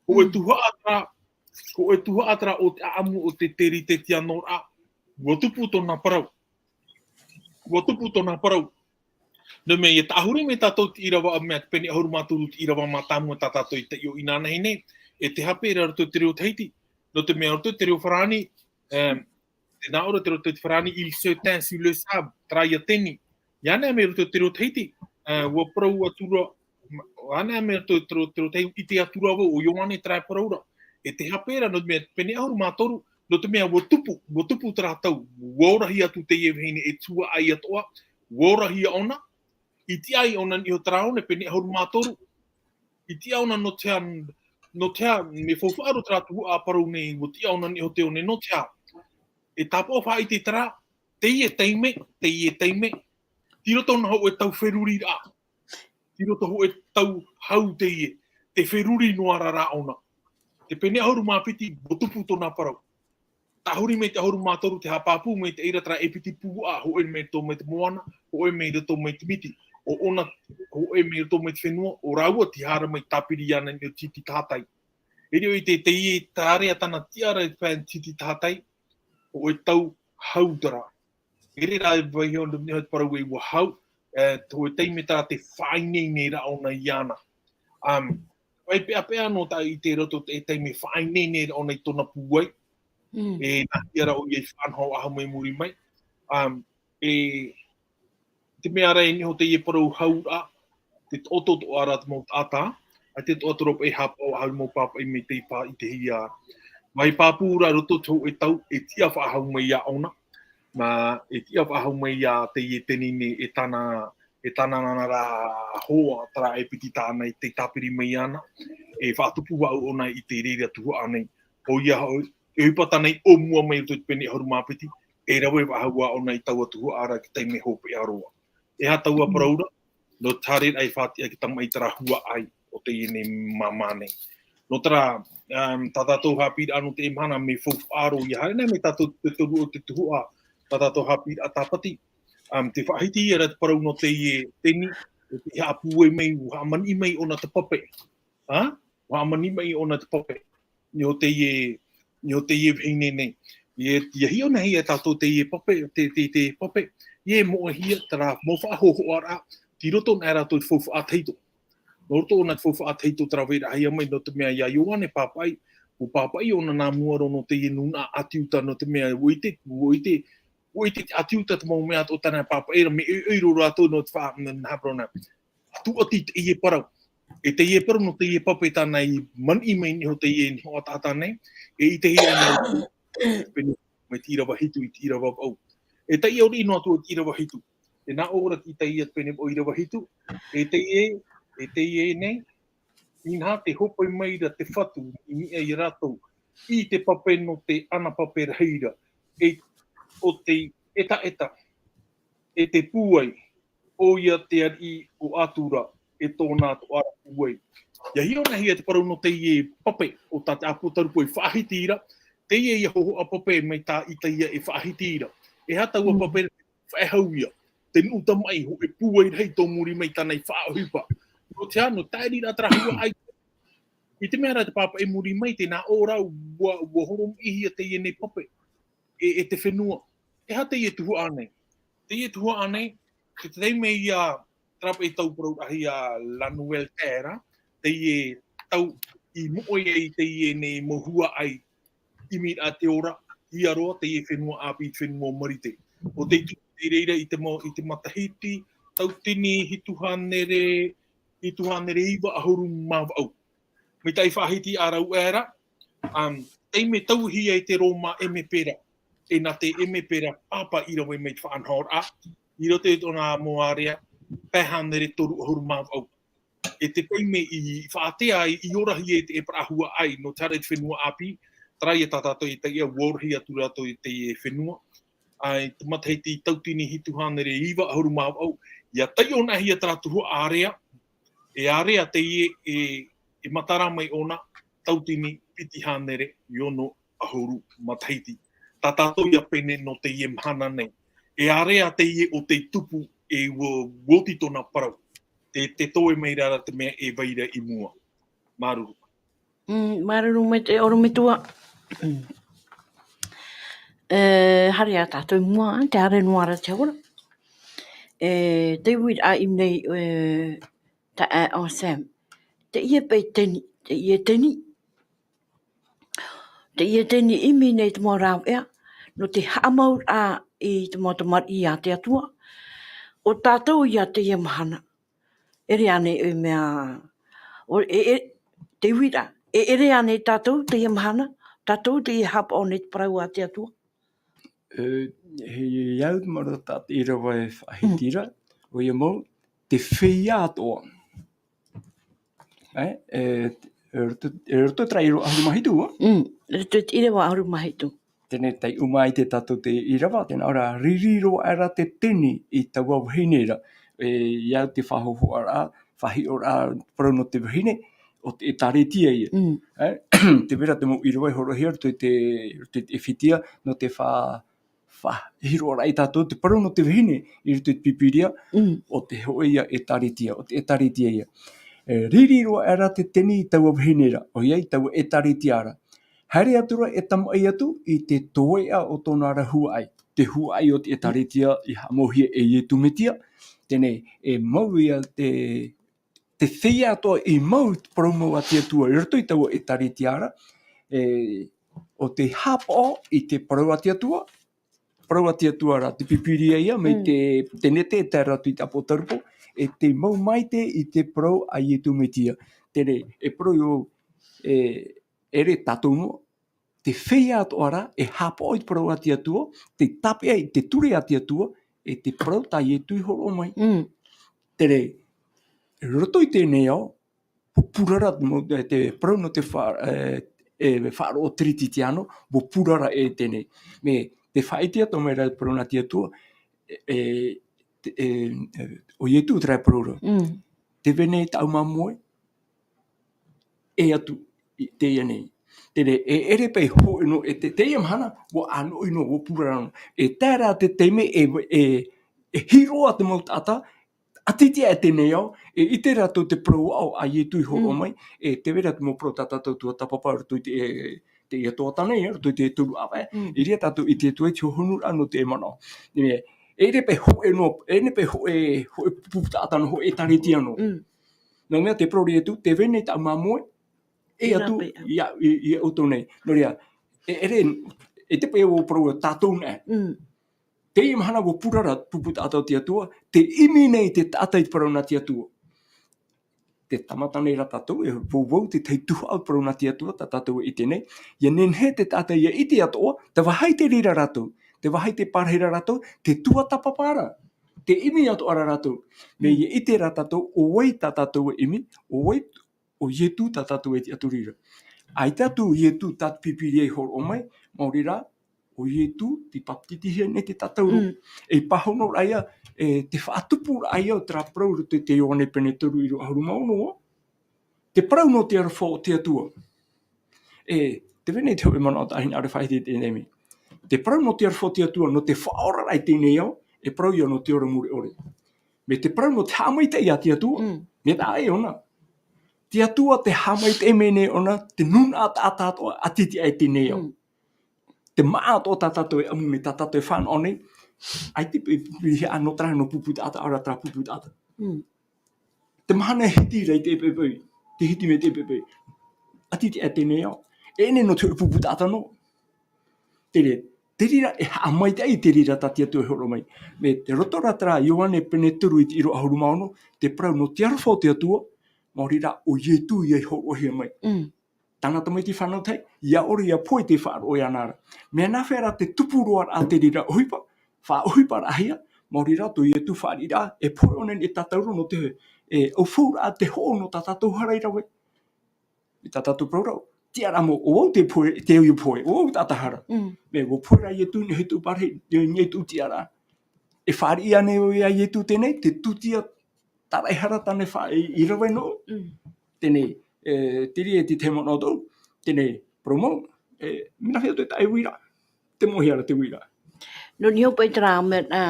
Hōʻē Mm. tuhaʻa terā, hōʻē tuhaʻa terā o te ʻaʻamu o te Teritetianoraʻa, ʻua tupu tōna parau. ʻUa tupu tōna parau. Nō te mea, ʻia tāhuri mai tātou i te ʻīrava, mea te pene ʻahuru mā toru i te ʻīrava mātāmua tā tātou i taiʻo inanahi nei, e te hape ra i roto i te reo Tahiti. Nō te mea, i roto i te reo Farāni, em, tē nā ʻō ra te roto i te Farāni, il se tint sur le sable, terā ia teni. ʻIa nehenehe mai i roto i te reo Tahiti, eh, ʻua parau atura, ʻia nehenehe mai i roto i te reo, te reo Tahiti, ʻite atura vau, ʻo Ioane terā e parau ra. E te hape ra, nō te mea, pene ʻahuru mā toru, nō te mea ʻua tupu, ʻua tupu terā tau, ʻua orahia atu teie vahine e tuhaʻa atoʻa, ʻua orahia ʻōna, i tiʻa ai ʻōna i niʻa i terā one, pene ʻahuru mā toru, i tiʻa ʻōna nō te aha, nō te aha, mea faufaʻa roa terā tuhaʻa parau nei, ʻua tiʻa ʻōna i niʻa i te one, nō te aha. E tāpaʻo faʻaʻite terā, teie taime, teie taime, tei roto nā hōʻē tau feruriraʻa. Tei roto hōʻē tau hau teie, tē feruri noa ra rā ʻōna. Te pene ʻahuru mā piti, ʻua tupu tōna parau. Tāhuri mai te ʻahuru mā toru, tē haʻapāpū mai te reira terā e piti puaʻa, hōʻē mai roto mai te moana, hōʻē mai roto mai te miti. ʻO ʻōna, hōʻē mai roto mai te fenua, ʻo rāua tei haere mai tāpiri iāna i niʻa i te tītī tahatai. E riro i te, teie tāreʻa tāna tiʻa ra i te pae tītī tahatai, hōʻē tau hau terā. E riro rā e vaiiho nō te parau e ʻua hau, e, hōʻē taime terā tē faʻaineine ra ʻōna iāna. Um, vai peʻapeʻa nō tā ʻoe i te roto te taime faʻaineine ra ʻōna i tōna pūai. Mm. E nāhea rā ʻoia i faʻanaho faʻahou mai i muri mai. Um, e, te mea ra e niʻa i teie parau hau ra, te toʻotoʻo ra te mau taʻata, ʻaita e toʻa atu ra paʻi e haʻapaʻo faʻahou mau pāpaʻi mai te pā i te hia. Vai pāpū ra roto te hōʻē tau, e tiʻa faʻahou mai iā ʻōna. Nā, e tiʻa faʻahou mai iā teie teni nei, e tāna, e tāna nā, nā rā hoa, terā e piti tāna i te tāpiri mai iāna, e faʻatupu faʻahou ʻōna i te reira tuhaʻa nei. ʻOia hoʻi, e ʻohipa tāna i ʻōmua mai roto i te pene ʻahuru mā piti, e rave faʻahou ʻōna i taua tuhaʻa ra i te taime hopeʻa roa. E aha taua Mm. parau ra, nō te haere ra e faʻatiʻa i te tamaʻi terā huaʻai o teie nei māmā nei. Nō terā, um, tā tātou haʻapiʻiraʻa nō teie mahana mea faufaʻa roa, ʻia haere nei mai tātou te toru o te tuhaʻa, tā tātou haʻapiʻiraʻa tāpati. Um, tē faʻahiti ia ra te parau nō teie teni, ʻo tē haʻapūai mai, ʻua haʻamaniʻi mai ʻōna te pape. Ha? ʻUa haʻamaniʻi mai ʻōna te pape. I niʻa i teie, i niʻa i teie vahine nei. ʻIa, ʻia hiʻo nāhea tātou teie pape, te, te, te pape. ʻIa moʻehia terā mau faʻahōhoʻaraʻa, tei roto nā rātou i te faufaʻa tahito. Nō roto ʻōna i te faufaʻa tahito terā vai ra e haʻa mai, nō te mea iā Ioane pāpaʻi, ʻua pāpaʻi ʻōna nā mua roa nō teie nūnaʻa ʻāti Iuta, nō te mea ʻua ʻite, ʻua ʻite, ʻua ʻite te ʻāti Iuta te mau mea atoʻa tāna e pāpaʻi ra, mea ʻoiʻoi roa rātou nō te faʻa-, nā, nā parau nā. Tūʻati teie parau. E teie parau nō teie pape tāna i maniʻi mai i niʻa i teie nei hoʻataʻata nei, e i teie nei, pene, mai te ʻīrava hitu i te ʻīrava vaʻu. E taiʻo riʻi noa atu i te ʻīrava hitu. E nā ʻō ra i teie pene vaʻu ʻīrava hitu, e teie, e teie nei, inaha tē hōpoi mai ra te Fatu i niʻa ia rātou, i te pape nō te ana pape rahi ra, e ʻo te ʻetaʻeta, e te pūai, ʻoia te ariʻi o Atura, e tōna atoʻa ra pūai. ʻIa hiʻo nāhea te parau nō teie pape, ʻo tā te ʻāpōsetolo Paula i faʻahiti ra, teie ia hōhoʻa pape mai tā Itaia e faʻahiti ra. E aha taua Mm. pape faʻehau ia, te nuʻu tamaʻi hōʻē pūai rahi tō muri mai tāna i faʻaʻohipa. Nō te aha, nō te taʻiri ra terā huaʻai. I te mea ra te pāpaʻi i muri mai, tē nā ʻō ra, ʻua, ʻua horomiʻihia teie nei pape. E, e te fenua. E aha teie tuhaʻa nei? Teie tuhaʻa nei, te taime ia, terā paʻi tau parau rahi a La Nouvelle Terre, teie tau i moʻe ai teie nei mau huaʻai, ʻimiraʻa te ora, ʻia roa teie fenua ʻāpī, fenua Marite. ʻO tei tupu i reira i te ma-, i te matahiti, tauatini hitu hānere, hitu hānere iva ʻahuru mā vaʻu. Mai tā i faʻahiti ā rāua ra, um, taime tauihi ai te Roma Emepera, e nā te Emepera Papa i rave mai te faʻanahoraʻa, i roto i tōna mau ārea, pae hānere toru ʻahuru mā vaʻu. e te taime i faʻatea ai, i orahia e te e paraʻa huaʻai nō te haere i te fenua ʻāpī, terā ia tā tātou e taiʻa ua orahi atu rātou i te fenua. ʻA, i te matahiti tautini hitu hānere iva ʻahuru mā vaʻu, ia taiʻo anaʻe hia terā tuhaʻa ārea, e ārea teie e, e matara mai ʻōna, tautini piti hānere i ono ʻahuru matahiti. Tā tātou ia pēnei nō teie mahana nei. E ārea teie ʻo tei tupu e ua, ua oti tōna parau. Te, te toe mai rā ra te mea e vai ra i mua. Māuruuru. Mm, māuruuru maitaʻi ʻorometua. Mm. E, haere ā tātou i mua, te haere noa ra te hora. E, te uiraʻa i ʻimi nei, e, taeaʻe Sam. Teie paʻi teni, teie teni. Teie teni i ʻimi nei te mau rāveʻa, nō te haʻamauraʻa i te mau tamariʻi a te Atua. ʻO tātou ia teie mahana. ʻEre ānei e mea, ʻo, e, e, te uiraʻa, e, ʻere ānei tātou teie mahana, tātou teie haʻapaʻo nei te parau a te Atua? E, e, e au te mau ra tā te ʻīrava e faʻahiti ra, ʻoia mau, te feiā atoʻa. E, e, e roto, e roto terā ʻīrava ʻahuru mā hitu, ā? Mm, roto i te ʻīrava ʻahuru mā hitu. Teie nei taiʻo mai te tātou te ʻīrava, tē nā ʻō ra, riri roa aʻe ra te teni i taua vahine ra. E, i au te faʻahohoʻaraʻa, faʻahiʻoraʻa, parau nō te vahine, ʻo te ʻĒtārētia ia. Mm. E, tē vai ra te mau ʻīrava e hōroʻahia roto i te, roto i te Efetia, nō te fa-, faʻahiroʻaraʻa ia tātou te parau nō te vahine i roto i te Pīpīria, Mm. ʻo te hōʻē ia ʻĒtārētia, ʻo te ʻĒtārētia ia. E, riri roa aʻe ra te teni i taua vahine ra, ʻoia i taua ʻĒtārētia ra. Haere atu ra e tamaʻi atu i te toeʻa o tōna ra huaʻai. Te huaʻai o te ʻĒtārētia i haʻamauhia e Ietu Metia. Teie nei, e mau ia te, te feiā atoʻa i mau te parau mau a te Atua i roto i taua ʻĒtārētia ra. E, ʻo tei haʻapaʻo i te parau a te Atua, parau a te Atua ra, te Pīpīria ia, mai Mm. te, te Tenete e tae ra atu i te ʻApotarupo, e te mau maitaʻi i te parau a Ietu Metia. Teie nei, e parau ʻo, e, ʻere tātou noa, te feiā atoʻa ra, e haʻapaʻo i te parau a te Atua, tei tāpeʻa i te ture a te Atua, e te parau tā Ietu i hōroʻa mai. Mm. Teie nei, i roto i teie nei ao, ʻua purara te mau, e, te parau nō te fa-, e, e, faʻaroʻo Teretitiano, ʻua purara e teie nei. Mea, tē faʻaʻite atoʻa mai ra te parau nā te Atua, e, e, te, e, e, ʻo Ietu terā e parau ra. Mm. Tē vai nei tāʻu māmoe, e atu i teie nei. Teie nei, e ʻere paʻi hōʻē noa, e te, teie mahana, ʻua ʻānoʻi noa, ʻua purara noa. E tae ra te taime e, e, e hiroʻa te mau taʻata, ʻati atu i teie nei ao, e ʻite rātou te parau aʻo a Ietu i hōroʻa Mm. mai, e tē vai ra te mau parau tā tātou tuatāpapa roto i te, e, teie tuatāne, roto i te toru ʻāvaʻe. Mm. I reira tātou i ʻite atu ai te hohonuraʻa nō te manaʻo. Teie nei, e ʻere paʻi hōʻē noa, e ʻere paʻi hōʻē, hōʻē pupu taʻata noa, hōʻē ʻĒtārētia noa. Mm. Nō te mea tē parau ra Ietu, tē vai nei tāʻu māmoe, e Tērā atu, paʻi. ia, i, i ʻoutou nei. Nō reira, e, ʻere, e te paʻi ʻua parau tātou nei. Mm. Teie mahana ʻua purara pupu taʻata o te Atua, tē ʻimi nei te taʻata i te parau nā te Atua. Tē tāmata nei ra tātou, e vauvau te tahi tuhaʻa parau nā te Atua, tā tātou e ʻite nei. ʻIa nehenehe te taʻata ʻia ʻite atoʻa, te vāhi tē reira rātou, te vāhi tē pārahi ra rātou, te tuatāpapa ra. Tē ʻimi atoʻa ra rātou. Mea Mm. ʻia ʻite ra tātou, ʻo vai tā tātou e ʻimi, ʻo vai, ʻo Ietu tā tātou e tiʻaturi ra. ʻAita atu Ietu tā te Pīpīria i hōroʻa mai, maori rā, ʻo Ietu tei papetitihia nei te tātauro. Mm. E pāhonoraʻa ia, e te faʻatupuraʻa ia o terā parau roto i te Ioane pene toru ʻīrava ʻahuru mā ono. Te parau nō te aroha o te Atua. E, tē vai nei te hōʻē manaʻo tā hinaʻaro e faʻaʻite i teie nei mea. Te parau nō te aroha o te Atua, nō te faʻaoraraʻa i teie nei ao, e parau ia nō te ora mure ʻore. Mea te parau nō te haʻamaitaʻi a te Atua, Mm. mea taʻa ʻē ʻōna. Te Atua tē haʻamaitaʻi mai nei ʻōna, te nūnaʻa taʻata atoʻa, ʻati atu i teie nei ao. Mm. Te māʻa atoʻa tā tātou e ʻamu nei, tā tātou e fānaʻo nei, ʻaita e pīhaʻa nō terā nō pupu taʻata, ʻaore rā terā pupu taʻata. Mm. Te mahana e hiti ra i te ʻepeʻepe, tē hiti mai te ʻepeʻepe. ʻAti atu i teie nei ao. E ʻere nō te hōʻē pupu taʻata noa. Te re-, te reira e haʻamaitaʻi te reira tā te Atua e hōroʻa mai. Mea te roto ra terā Ioane pene toru i te ʻīrava ʻahuru mā ono, te parau nō te aroha o te Atua, maori rā ʻo Ietu ïa i hōroʻahia mai. Mm. Tāna tamaiti fānau tahi, ʻia ʻore ʻia pohe te faʻaroʻo iāna ra. Mea nāfea rā te tupu roa ra te reira ʻohipa, faʻaʻohiparaʻahia, maori rā tō Ietu fāriʻiraʻa, e pohe ʻōna i niʻa i te tātauro nō te, E, ʻaufau rā te hoʻo nō tā tātou hara i rave. I tā tātou parau rā, tiʻa rā mau, ʻo au te pohe, te au i pohe, ʻo au tātou hara. Mm. Mea, ʻua pohe rā Ietu i niʻa i tō pārahi, i niʻa i tō tiʻa rā. E fāriʻi ānei ʻoe iā Ietu teie nei, te tūtia tāraʻehara tāna e fa-, i, i rave noa. Mm. Teie nei, e, te reira e te tahi manaʻo tōʻu, teie nei, parau mau, e, mea nā hea tō te taʻa uira, te mau hea rā te uira. Nō niʻa hoʻi paʻi terā mea, ā,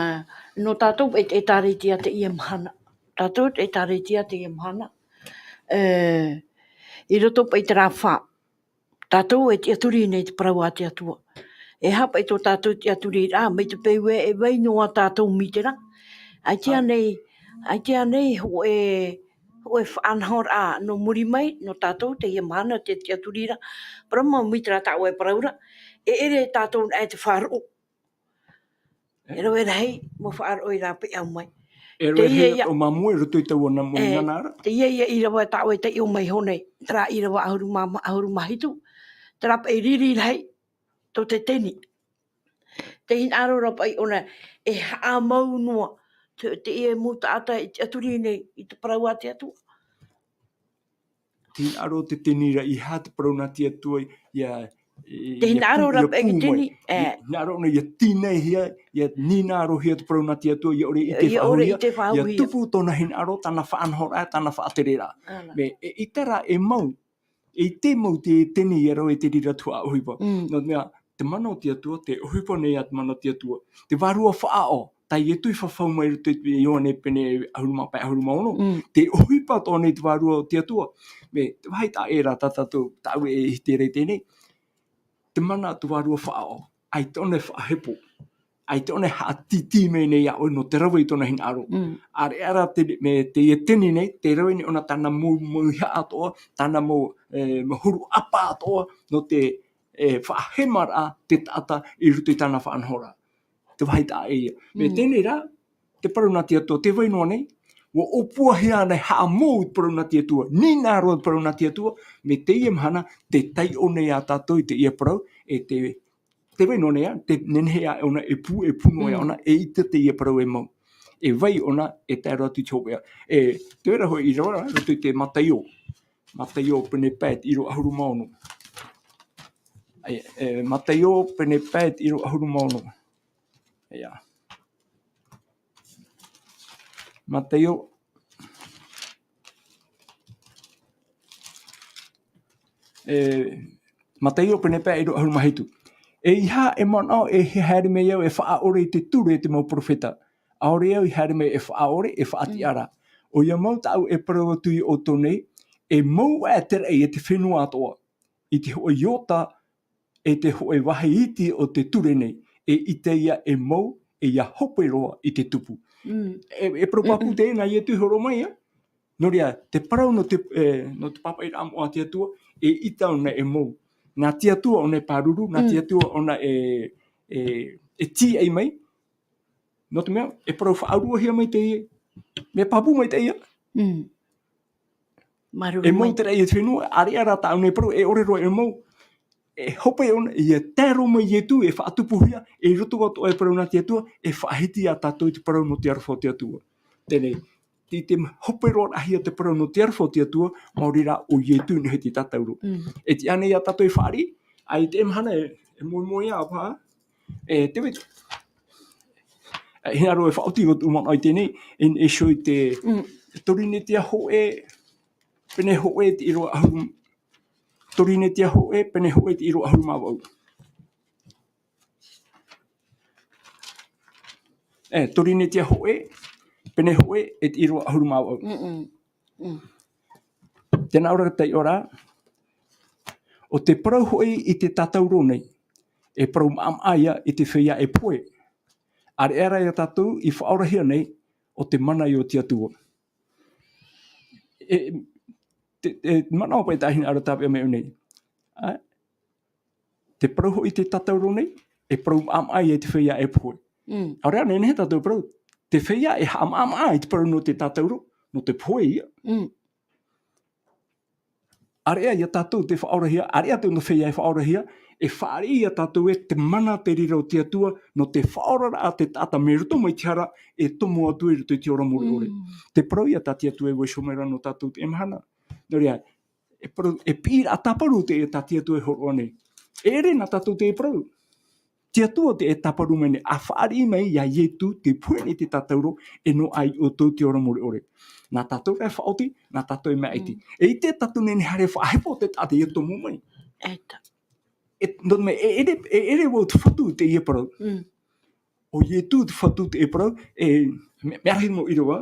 nō tātou paʻi te ʻĒtārētia teie mahana. Tātou te ʻĒtārētia teie mahana. E, i roto paʻi terā fā. Tātou e tiʻaturi nei te parau a te Atua. E aha paʻi tō tātou tiʻaturiraʻa, mai te peu ē, e vai noa tātou mai terā. ʻAita ānei, ʻaita ānei hōʻē, hōʻē faʻanahoraʻa nō muri mai, nō tātou, teie mahana, te tiʻaturiraʻa. Parau mau mai terā tāʻu e parau ra, e ʻere tātou nā e te faʻaroʻo. E rave rahi, mau faʻaroʻo i rāpae au mai. E rave rahi ia, o māmua i roto i taua nā mau e, nana ra. Teie ia ʻīrava tāʻu e taiʻo mai iho nei, terā ʻīrava ʻahuru mā, ʻahuru mā hitu, terā paʻi riri rahi, tō te teni. Te hinaʻaro ra paʻi ʻōna, e haʻamau noa, te, teie mau taʻata i tiʻaturi nei, i te parau a te Atua. Te hinaʻaro te teni ra, e aha te parau nā te Atua, ia, e, te ia hinaʻaro pū, ra ia paʻi pū mai. Teni, e. Ia hinaʻaro ʻōna, ia tīnaʻihia, ia nīnaʻarohia te parau nā te Atua, ia ʻore i ʻite faʻahou hia, ia tupu tōna hinaʻaro, tāna faʻanahoraʻa, tāna faʻatereraʻa. Ana. Mea, e, ʻaita rā e mau, e ʻite mau te teni ia rave i te reira atu ā ʻohipa. Mm. Nō te mea, te mana o te Atua, tē ʻohipa nei ā te mana o te Atua. Te vārua faʻaʻo, tā Ietu i fafau mai i roto i te Ioane pene ʻahuru mā pae, ʻahuru mā ono. Mm. Tē ʻohipa atoʻa nei te vārua o te Atua. Mea, te vāhi taʻa ʻē rā tā tātou, tāʻu e hiti ra i teie nei. Te mana o te vārua faʻaʻo, ʻaita ʻōna e faʻahepo. ʻAita ʻōna e haʻatītī mai nei iā ʻoe nō te rave i tōna hinaʻaro. Mm. ʻĀreʻa rā te, mea teie teni nei, tē rave nei ʻōna tāna mau, mau mauhaʻa atoʻa, tāna mau, e, mau huru ʻapa atoʻa, nō te, e, faʻahemaraʻa te taʻata i roto i tāna faʻanahoraʻa. Te vāhi taʻa ʻē ia. Mea, mm, teie rā, te parau nā te Atua, tē vai noa nei, ʻua ʻōpuahia ānei, haʻamou te parau nā te Atua, nīnaʻaro te parau nā te Atua, mea teie mahana, tē taiʻo nei ā tātou i teie parau, e te, tē vai noa nei ā, tē nehenehe ā ʻōna e pū, e pū noa ā, mm, ʻōna, eʻita teie parau e mau. E vai ʻōna, e tae roa atu i te hopeʻa. E, te reira hoʻi ʻīrava ra, roto i te Mataio. Mataio pene pae, te ʻīrava ʻahuru mā ono. E, e, Mataio pene pae, te ʻīrava ʻahuru mā ono. ʻIa. Mataio. E, Mataio pene pae, ʻīrava ʻahuru mā hitu. E aha e manaʻo e haere mai au e faʻaʻore i te ture e te mau perofeta. ʻAore au i haere mai e faʻaʻore, e faʻatiʻa ra. Mm. ʻOia mau tāʻu e parau atu iā ʻoutou nei, e mau aʻe te raʻi e te fenua atoʻa, i te hōʻē iota, e te hōʻē vāhi iti o te ture nei, eʻita ïa e mau, e ʻia hope roa i te tupu. Mm. E, e parau pāpū, mm-mm, teie nā Ietu i hōroʻa mai, ā? Nō reira, te parau nō te, e, nō te pāpaʻiraʻa moʻa a te Atua, eʻita ʻōna e mau. Nā te Atua ʻōna e pāruru, nā te, mm, Atua ʻōna e, e, e tīaʻi mai, nō te mea, e parau faʻaruahia mai teie, mea pāpū mai teie. Mm. Māuruuru mai. E mau te raʻi e te fenua, ʻāreʻa rā tāʻu nei parau, e ʻore roa e mau. E hope ʻōna, ʻia tae roa mai Ietu, e faʻatupuhia, e i roto atoʻa e parau nā te Atua, e faʻahiti iā tātou i te parau nō te aroha o te Atua. Teie nei, tē, tē hope roa rahi ā te parau nō te aroha o te Atua, maori rā ʻo Ietu i niʻa i te tātauro. Mm. E tiʻa ānei iā tātou e fāriʻi, ʻaita e mahana e, e moemoeā ā, e, te vit-, e, hinaʻaro e faʻaoti i tōʻu manaʻo i teie nei, e, e show i te, mm, Torinetia hōʻē, pene hōʻē te ʻīrava ʻahuru, Torinetia hōʻē, pene hōʻē te ʻīrava ʻahuru mā vaʻu. E, Torinetia hōʻē, pene hōʻē, e te ʻīrava ʻahuru mā vaʻu. Mm-mm. Mm. Tē nā ʻō ra te taiʻoraʻa, ʻo te parau hoʻi i te tātauro nei, e parau maʻamaʻa ïa i te feiā e pohe. ʻĀreʻa rā iā tātou i faʻaorahia nei, ʻo te mana ïa o te Atua. E, te, e, manaʻo paʻi te hinaʻaro tāpeʻa mai nei. Ā, te parau hoʻi i te tātauro nei, e parau maʻamaʻa ïa i te feiā e pohe. Mm. ʻAore rā, nehenehe tātou e parau, te feiā e haʻamaʻamaʻa i te parau nō te tātauro, nō te pohe ïa. Mm. ʻĀreʻa iā tātou tē faʻaorahia, ʻāreʻa tōna feiā e faʻaorahia, e fāriʻi ia tātou e te mana te reira o te Atua, nō te faʻaoraraʻa te taʻata mai roto mai te hara, e tomo atu i roto i te ora mure ʻore. Mm. Te parau ia tā te Atua e vaiiho mai ra nō tātou teie mahana. Nō reira, e parau, e piʻiraʻa tāparu teie tā te Atua e hōroʻa nei. E ʻere nā tātou te parau. Te Atua te e tāparu mai nei, a fāriʻi mai ia Ietu te pohe nei te tātauro, e noaʻa ia ʻoutou te ora mure ʻore. Nā tātou rā e faʻaoti, nā tātou e māʻiti. Mm. E ʻite tātou nei e haere faʻahepo te taʻata ia tomo mai. E ta- E, nō te mea, e, e, e, e ʻere vau te fatu teie parau. Mm. ʻO Ietu te fatu teie parau, e, me, mea rahi mau ʻīrava.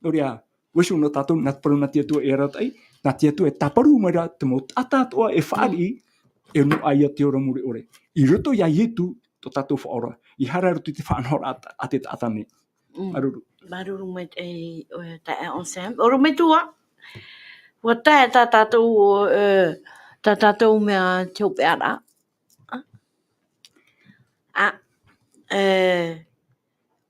Nō reira, vaiiho nō tātou, nā te parau nā te Atua e arataʻi, nā te Atua e tāparu mai ra te mau taʻata atoʻa e fāriʻi, e noaʻa ia te ora mure ʻore. I roto ia Ietu, tō tātou Faʻaora. ʻEiaha roto i te faʻanahoraʻa a, a te taʻata nei. Mm. Māuruuru. Māuruuru maitaʻi, e, taeaʻe Sam. ʻOro mai tua. ʻUa tae tā tātou, e, tā tātou mea te hopeʻaraʻa. A, e,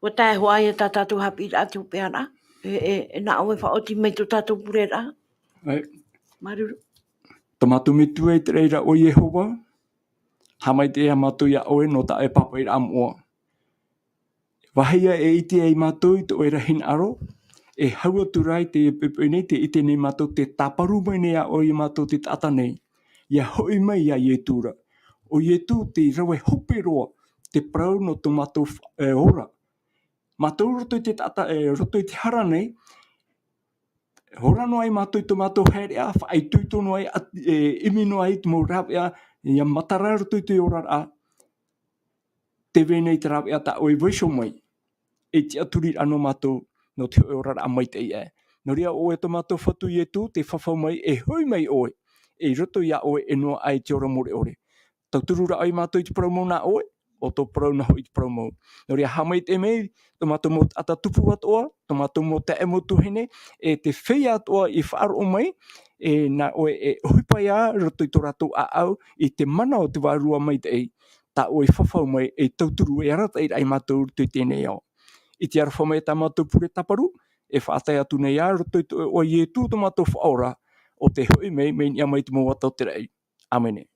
ʻua tae hoʻi ia tā tātou haʻapiʻiraʻa te hopeʻaraʻa. E, e, e nā ʻoe e faʻaoti mai tō tātou pureraʻa. ʻAe. Māuruuru. Tō mātou Metua i te raʻi ra ʻo Iehova. Haʻamaitaʻi ā mātou ia ʻoe nō tā ʻoe pāpaʻiraʻa moʻa. Vāhi ia e ʻite ai mātou i tō ʻoe ra hinaʻaro, e hau atu ra i teie poʻipoʻi nei, tē ʻite nei mātou tē tāparu mai nei ā ʻoe ia mātou te taʻata nei, ʻia hoʻi mai ia Ietu ra. ʻO Ietu te rave hope roa, te parau nō tō mātou fa-, e, ora. Mātou roto i te taʻata, e, roto i te hara nei, ora noa ai mātou i tō mātou haereʻa, faʻaitoito noa ai, a, e, ʻimi noa ai te mau rāveʻa, ʻia matara roto i te oraraʻa, tē vai nei te rāveʻa tā ʻoe e vaiiho mai, e tiʻaturi ra nō mātou, nō te hōʻē oraraʻa maitaʻi aʻe. Nō reira ʻo ʻoe tō mātou Fatu Ietu, tē fafau mai, e hoʻi mai ʻoe, e i roto ia ʻoe e noaʻa i te ora mure ʻore. Tauturu ra ʻoe ia mātou i te parau mau nā ʻoe, ʻo tō parau nā hoʻi te parau mau. Nō reira haʻamaitaʻi mai, tō mātou mau taʻata tupu atoʻa, tō mātou mau taeaʻe mau tuahine, e te feiā atoʻa i faʻaroʻo mai, e nā ʻoe e ʻohipa ia roto i tō rātou ʻāʻau, i te mana o te Vārua Maitaʻi, tā ʻoe i fafau mai, e tauturu, e arataʻi ra ia mātou i roto i teie nei ao. I te aroha mai tā mātou pure tāparu, e faʻatae atu nei ā roto i tō ʻoe Ietu tō mātou Faʻaora, ʻo tē hoʻi mai, mai niʻa mai i te mau ata o te raʻi. ʻĀmene.